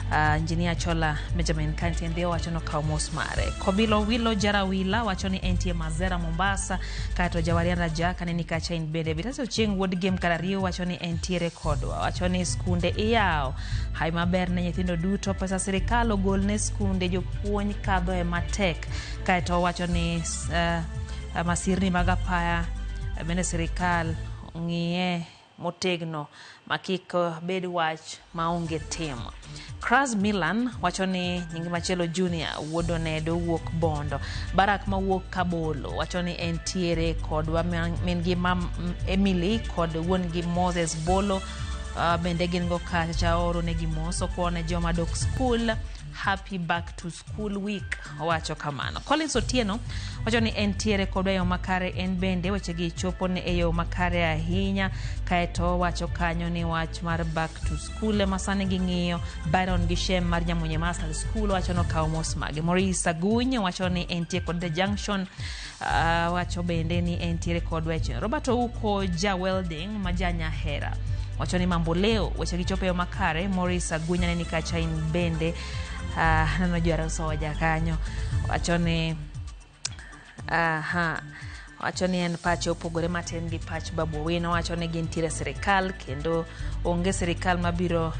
Engineer Chola Benjamin Kantiende wacho ni okawo mos mare. Kobilo Wilo Jarawila wacho ni entie Mazera Mombasa. Kaeto Jawarian Raja kaneni kacha in bende. Bitasi Ochieng' wuod Gem Karariyo wacho ni entiere kodwa. Wacho ni skunde iyawo. Hai maber ne nyithindo duto. Pesa sirikal ogol ne skunde jopuonj kadho e matek. Kaeto wacho ni masirni mag apaya bende sirikal ng'iye motegno ma kik bed wach maonge tim. Kras Milan wacho ni nying machielo Junior wuod Onedo wuok Bondo. Barak mawuok Kabolo wacho ni entiere kodwa min gi mam Emily kod wuon gi Moses Bolo Bende gin go kacha cha oro negi mos okwane joma dok skul happy back to school week, owacho kamano. Collins Otieno wacho ni entiere kodwa e yo makare, en bende wechegi chopo ne e yo makare ahinya. Kaeto owacho kanyo ni wach mar back to school ema sani ging'iyo. Byron gi Shem mar Nyamunye Master School wacho ni okawo mos mage. Maurice Aguny wacho ni entie kod The Junction, wacho bende ni entiere kod weche. Robert Ouko ja welding ma ja Nyahera wacho ni mambo leo weche gichopo e yo makare. Maurice Agunya ne ni kacha in bende neno jwaro soja kanyo wacho ni aha, wacho ni en pache opogore matin gi pach Babu Owino. Wacho ni gintiere sirikal kendo onge sirikal mabiro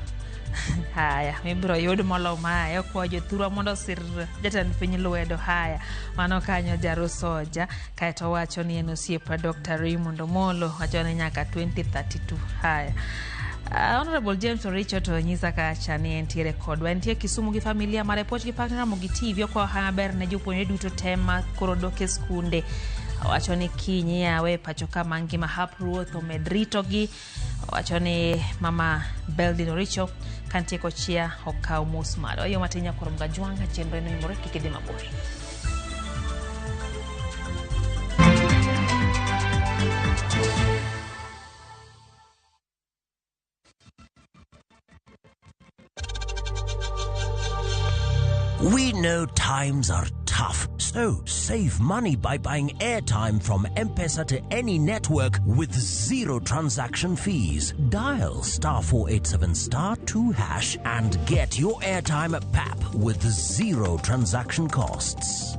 haya mibiro yud molo mae. Okwayo jothurwa mondo osir jatend piny lwedo. Haya, mano kanyo Jaro Soja. Kaeto wacho ni en osiepa Dr. Raymond Omolo, wacho ni nyaka 2032. Haya, Honorable James Oricho to nyisa kacha ni entiere kodwa, entie Kisumu gi familia mare puoch gi partner Ramogi TV. Okwayo hawi maber ne jopuonjre duto te ma koro dok e skunde. Wacho ni kiny yawe pacho ka mangima hap ruoth omed ritogi. Wacho ni mama Beldin Oricho kantie kochia okaw mos malo. Oyo matin nyakwar Mgajwanga chenro eno imore kik idhi mabor. We know times are tough, so save money by buying airtime from M-Pesa to any network with zero transaction fees. Dial star 487 star 2 hash and get your airtime at PAP with zero transaction costs.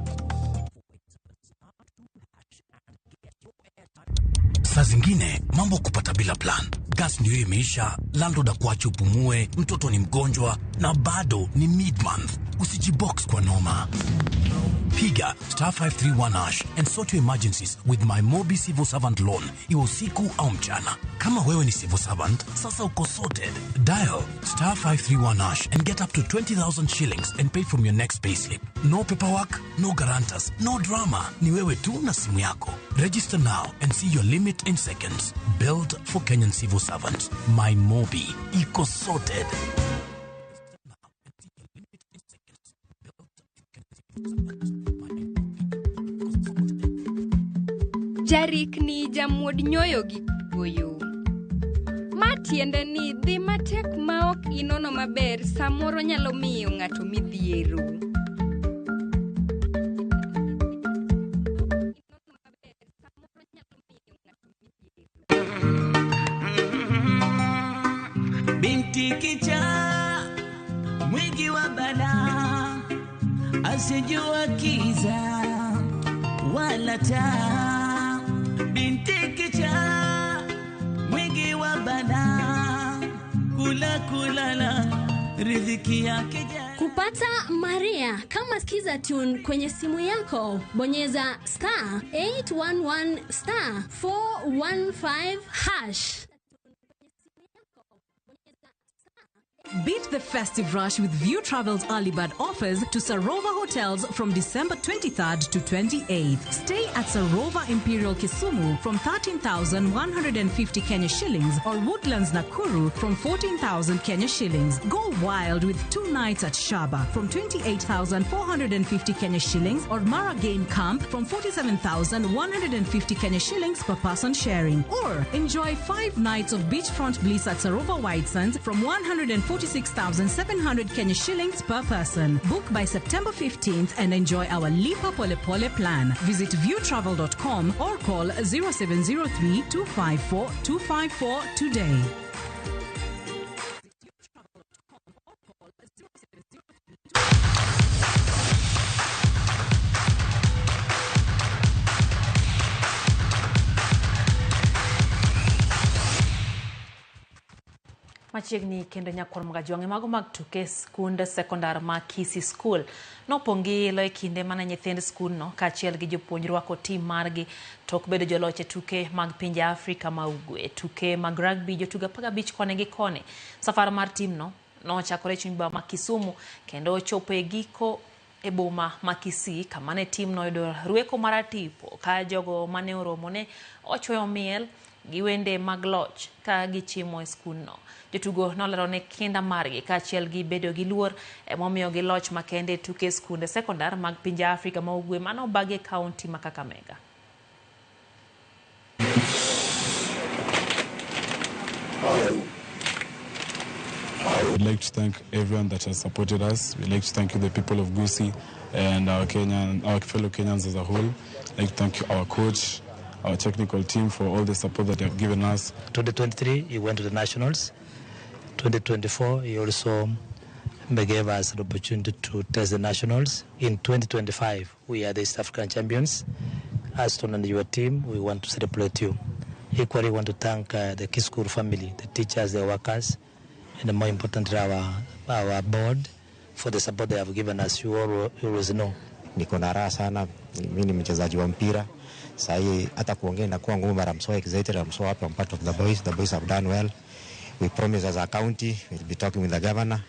Saa zingine mambo kupata bila plan. Gas ndio imeisha, landlord akuache upumue, mtoto ni mgonjwa na bado ni mid-month. Usijibox kwa noma. Piga star 531 hash and sort your emergencies with my Mobi Civil Servant Loan, iwe usiku au mchana. Kama wewe ni civil servant, sasa uko sorted. Dial star 531 hash and get up to 20,000 shillings and pay from your next payslip. No paperwork, no guarantors, no drama. Ni wewe tu na simu yako. Register now and see your limit in seconds. Built for Kenyan civil servants. My Mobi. Iko sorted. Jarikni jamuod nyoyo gi kuoyo. Ma tiende ni dhi matek ma ok inono maber samoro nyalo miyo ng'ato midhiero. Binti kichaa mwingi wa balaa, asijua kiza wala taa. Binti kichaa mwingi wa balaa, kula kulala riziki yake. Kupata Maria kama Skiza Tune kwenye simu yako, bonyeza star 811 star 415 hash. Beat the festive rush with View Travel's early bird offers to Sarova Hotels from December 23rd to 28th. Stay at Sarova Imperial Kisumu from 13,150 Kenya shillings or Woodlands Nakuru from 14,000 Kenya shillings. Go wild with 2 nights at Shaba from 28,450 Kenya shillings or Mara Game Camp from 47,150 Kenya shillings per person sharing. Or enjoy 5 nights of beachfront bliss at Sarova White Sands from 146,700 Kenya shillings per person. Book by September 15th and enjoy our Lipa Pole Pole plan. Visit viewtravel.com or call 0703 254 254 today. Machiegni kendo nyakwar Mgajwang'e mago mag tuke skund sekondar ma Kisii School nopong' gi ilo e kinde mane nyithind skundno kaachiel gi jopuonj rwako tim margi tok bedo joloch e tuke mag pinje Afrika ma Ugwe. Tuke mag rugby jotugo 15 koni gi koni. Safar mar timno nochakore e chuny boma ma Kisumu kendo ochopo e giko e boma ma Kisii kama ne timno oyudo rweko mar tipo ka jogo mane oromone ochweyo miel gi wende mag loch ka gichimo e skundno. Jotugo nolero ne kinda margi kaachiel gi bedo gi luor emomiyo gi loch makende e tuke skunde sekondar mag pinje Afrika ma Ugwe manobagi e kaunti ma Kakamega. We'd like to thank everyone that has supported us. We'd like to thank the people of Gusii and our fellow Kenyans as a whole. I'd like to thank our coach, our technical team for all the support that they have given us. 2023, he went to the nationals. 2024, he also gave us an opportunity to test the nationals. In 2025, we are the East African champions. Aston and your team, we want to celebrate you. Equally, we want to thank the Kiskur family, the teachers, the workers, and more importantly, our board for the support they have given us. You always know. Niko na raha sana, mimi ni mchezaji wa mpira. Sahi hata kuongea inakuwa ngumu, but I'm so excited, I'm so happy I'm part of the boys. The boys have done well. We promise as a county, we'll be talking with the governor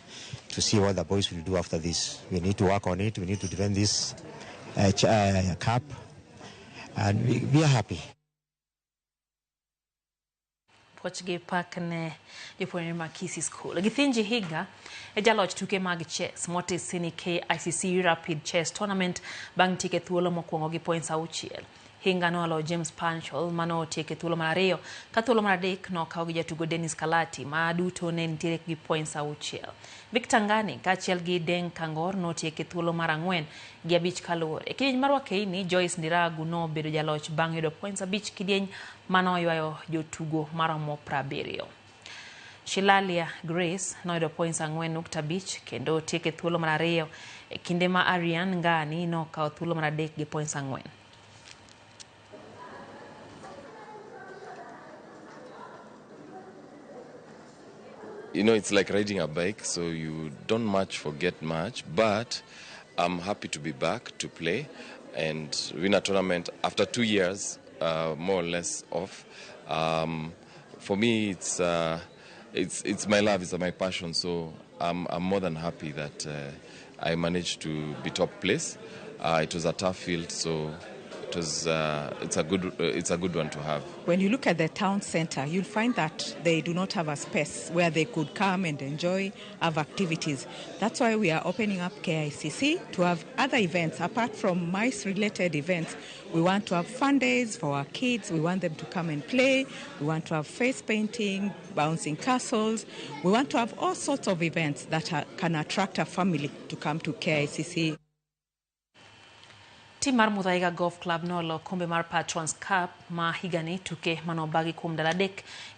to see what the boys will do after this. We need to work on it, we need to defend this cup, and we are happy. Puochgi pak ne jopuonjre mag Kisii School. Githinji Higa e jaloch tuke mag chess motisi ni KICC Rapid Chess Tournament bang' tieko thuolo mokwongo gi points 6. Hinga nolo James Panchol mano otieko thuolo mar 2 ka thuolo mar 3 nokaw gi jatugo Dennis Kalati ma duto ne nitiere gi points 6. Victor Ngani kaachiel gi Deng Kangor notieko thuolo mar 4 gi 5 kaluwore. E kidieny mar wakeini, Joyce Ndiragu nobedo jaloch bang' yudo points 5 kidieny manoywayo jotugo maromo 70. Shilalia Grace noyudo points 4.5 kendo tieko thuolo mar 2 e kinde ma Arian Ngani nokawo thuolo mar 3 gi points 4. You know, it's like riding a bike, so you don't much forget much, but I'm happy to be back to play and win a tournament after 2 years, more or less off. For me, it's my love, it's my passion, so I'm more than happy that I managed to be top place. It was a tough field, so it was, it's a good one to have. When you look at the town center, you'll find that they do not have a space where they could come and enjoy, have activities. That's why we are opening up KICC to have other events apart from mice-related events. We want to have fun days for our kids. We want them to come and play. We want to have face painting, bouncing castles. We want to have all sorts of events that can attract a family to come to KICC. Tim mar Muthaiga Golf Club nolo kombe mar Patrons Cup ma higani tuke manobagi kuom ndalo 3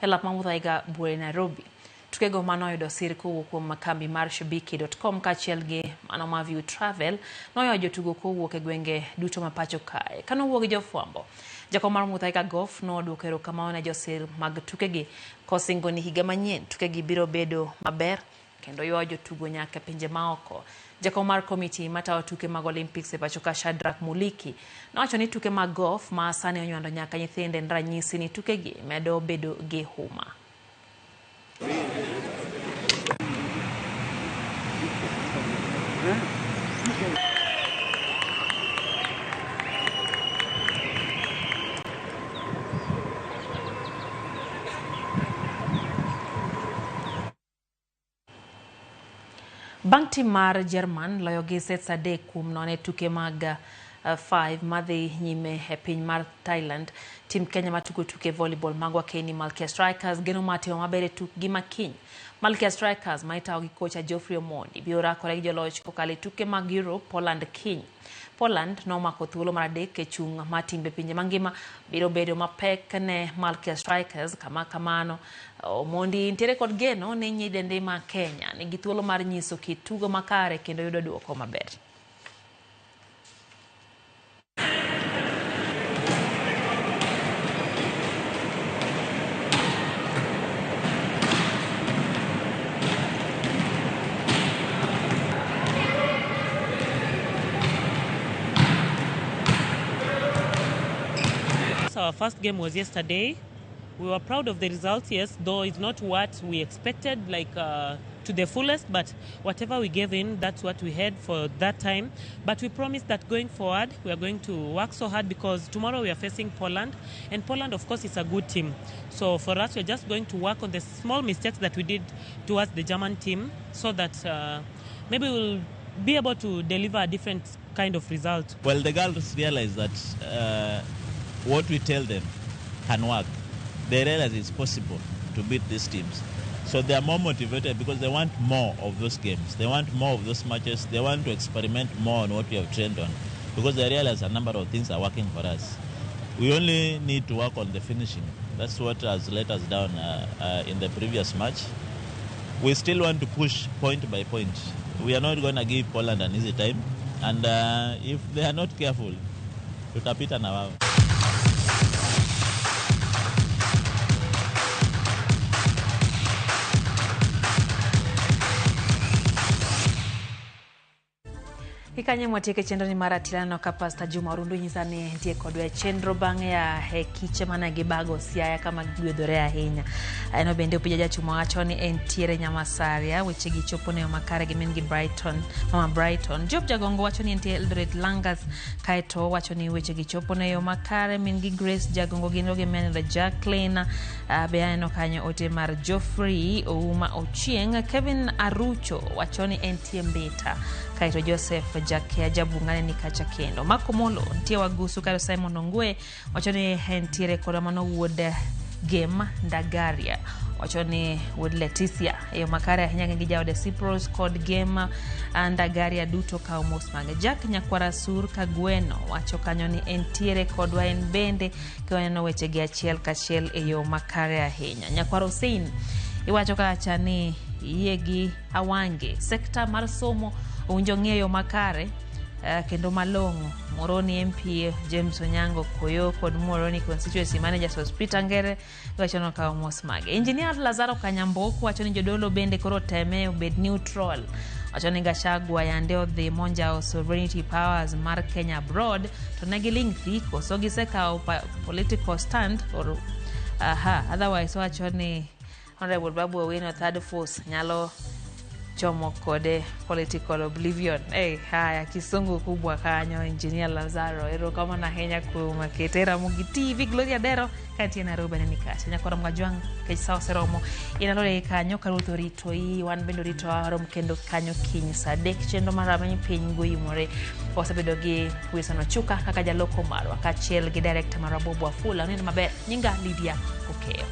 e lap ma Muthaiga buore Nairobi. Tukego manoyudo sir kowuok kuom kambi mar Shabiki.com kaachiel gi mano ma View Travel noyudo jotugo kowuok e gwenge duto ma pacho kae. Kanowuok gi jofwambo, jakom mar Muthaiga Golf nodwoko erokamano ne josir mag tukegi kosingo ni higa manyien tukegi biro bedo maber kendo ywayo jotugo nyaka e pinje maoko. Jakom mar komiti matayo tuke mag Olympics e pacho ka Shadrack Muliki nowacho ni tuke mag golf ma sani onywando nyaka nyithindo en ranyisi ni tukegi medo bedo gi huma. Bang' tim mar Jerman loyo gi sets 3 kuom 0 e tuke mag 5 madhi nyime e piny mar Thailand, tim Kenya matugo tuke volleyball mag wakeni Malkia Strikers geno mar timo maber e tukgi ma kiny. Malkia Strikers ma itayo gi kocha Geoffrey Omondi biro rakore gi joloch kokalo e tuke mag Europe Poland kiny. Poland nomako thuolo mar 3 e chung' mar timbe pinje mangima biro bedo mapek ne Malkia Strikers. Kama kamano, Omondi nitiere kod geno ni nyidende ma Kenya nigi thuolo mar nyiso kit tugo makare kendo yudo duoko maber. Our first game was yesterday. We were proud of the results, yes, though it's not what we expected, like to the fullest, but whatever we gave in, that's what we had for that time. But we promise that going forward, we are going to work so hard because tomorrow we are facing Poland, and Poland, of course, is a good team. So for us, we're just going to work on the small mistakes that we did towards the German team so that maybe we'll be able to deliver a different kind of result. Well, the girls realize that what we tell them can work. They realize it's possible to beat these teams. So they are more motivated because they want more of those games. They want more of those matches. They want to experiment more on what we have trained on because they realize a number of things are working for us. We only need to work on the finishing. That's what has let us down in the previous match. We still want to push point by point. We are not going to give Poland an easy time. And if they are not careful, tutapita na wao. Kikanye mwatieke chenro ni mar atilano ka Pastor Juma Orundu nyisa ni nitie kodwa e chenro bang' ya e kiche mana gibago Siaya kama gigwedhore ahinya. Aneno bende Opija Jachuma wacho ni entiere Nyamasaria, weche gi chopo ne makare gi min gi Brighton, mama Brighton. Job Jagongo wacho ni entie Eldoret Langas, kaeto wacho ni weche gi chopo ne yo makare min gi Grace Jagongo gin gi Menela Jacqueline. Be aneno kanyo ote mar Geoffrey Ouma Ochieng. Kevin Arucho wacho ni entie Mbita, kaeto Joseph Jakea Jabungane ni kacha kendo. Marco Molo nitie Wagusu, kaeto Simon Ongwe wacho ni entiere koda mano wuod Gem Ndagaria wacho ni wuod Leticia e yo makare ahinya gi jaode Cyprus kod Gem Ndagaria duto kawo mos mage. Jack Nyakwara Sur Kagweno wacho kanyo ni entiere kodwa en bende kiwaneno weche gi achiel kachiel e yo makare ahinya. Nyakwara Hussein iwacho kacha ni yie gi Awange sekta mar somo owinjo ng'eyo makare kendo malong'o. Moroni MP James Onyango Koyo kod Moroni Constituency Manager Sospeter Ngere wacho nokawo mos mage. Engineer Lazaro Kanyamboku wacho ni jodolo bende koro teme obed neutral. Wacho ni Gachagua yande odhi monjao sovereignty powers mar Kenya abroad to ne giling' thi koso gisekawo political stand or aha, otherwise wacho ni Honorable Babu Owino third force nyalo chomo kode political oblivion. Hey, haya kisungu kubwa kanyo Engineer Lazaro. Erokamano ahinya kuom kete Ramogi TV. Gloria Dero kantie Nairobi neni kacha. Nyakwara Mgajwang' kech sa oseromo. Inalore kanyo ka ruoth orito wan bende orito warom kendo kanyo kiny sa 3 chenro mar Rameny Piny goimore. Wasebedo gi Wilson Ochuka kaka jaloko marwa kaachiel gi director marwa Bobo Wafula. Oneno maber. Nyinga Lydia Okeyo.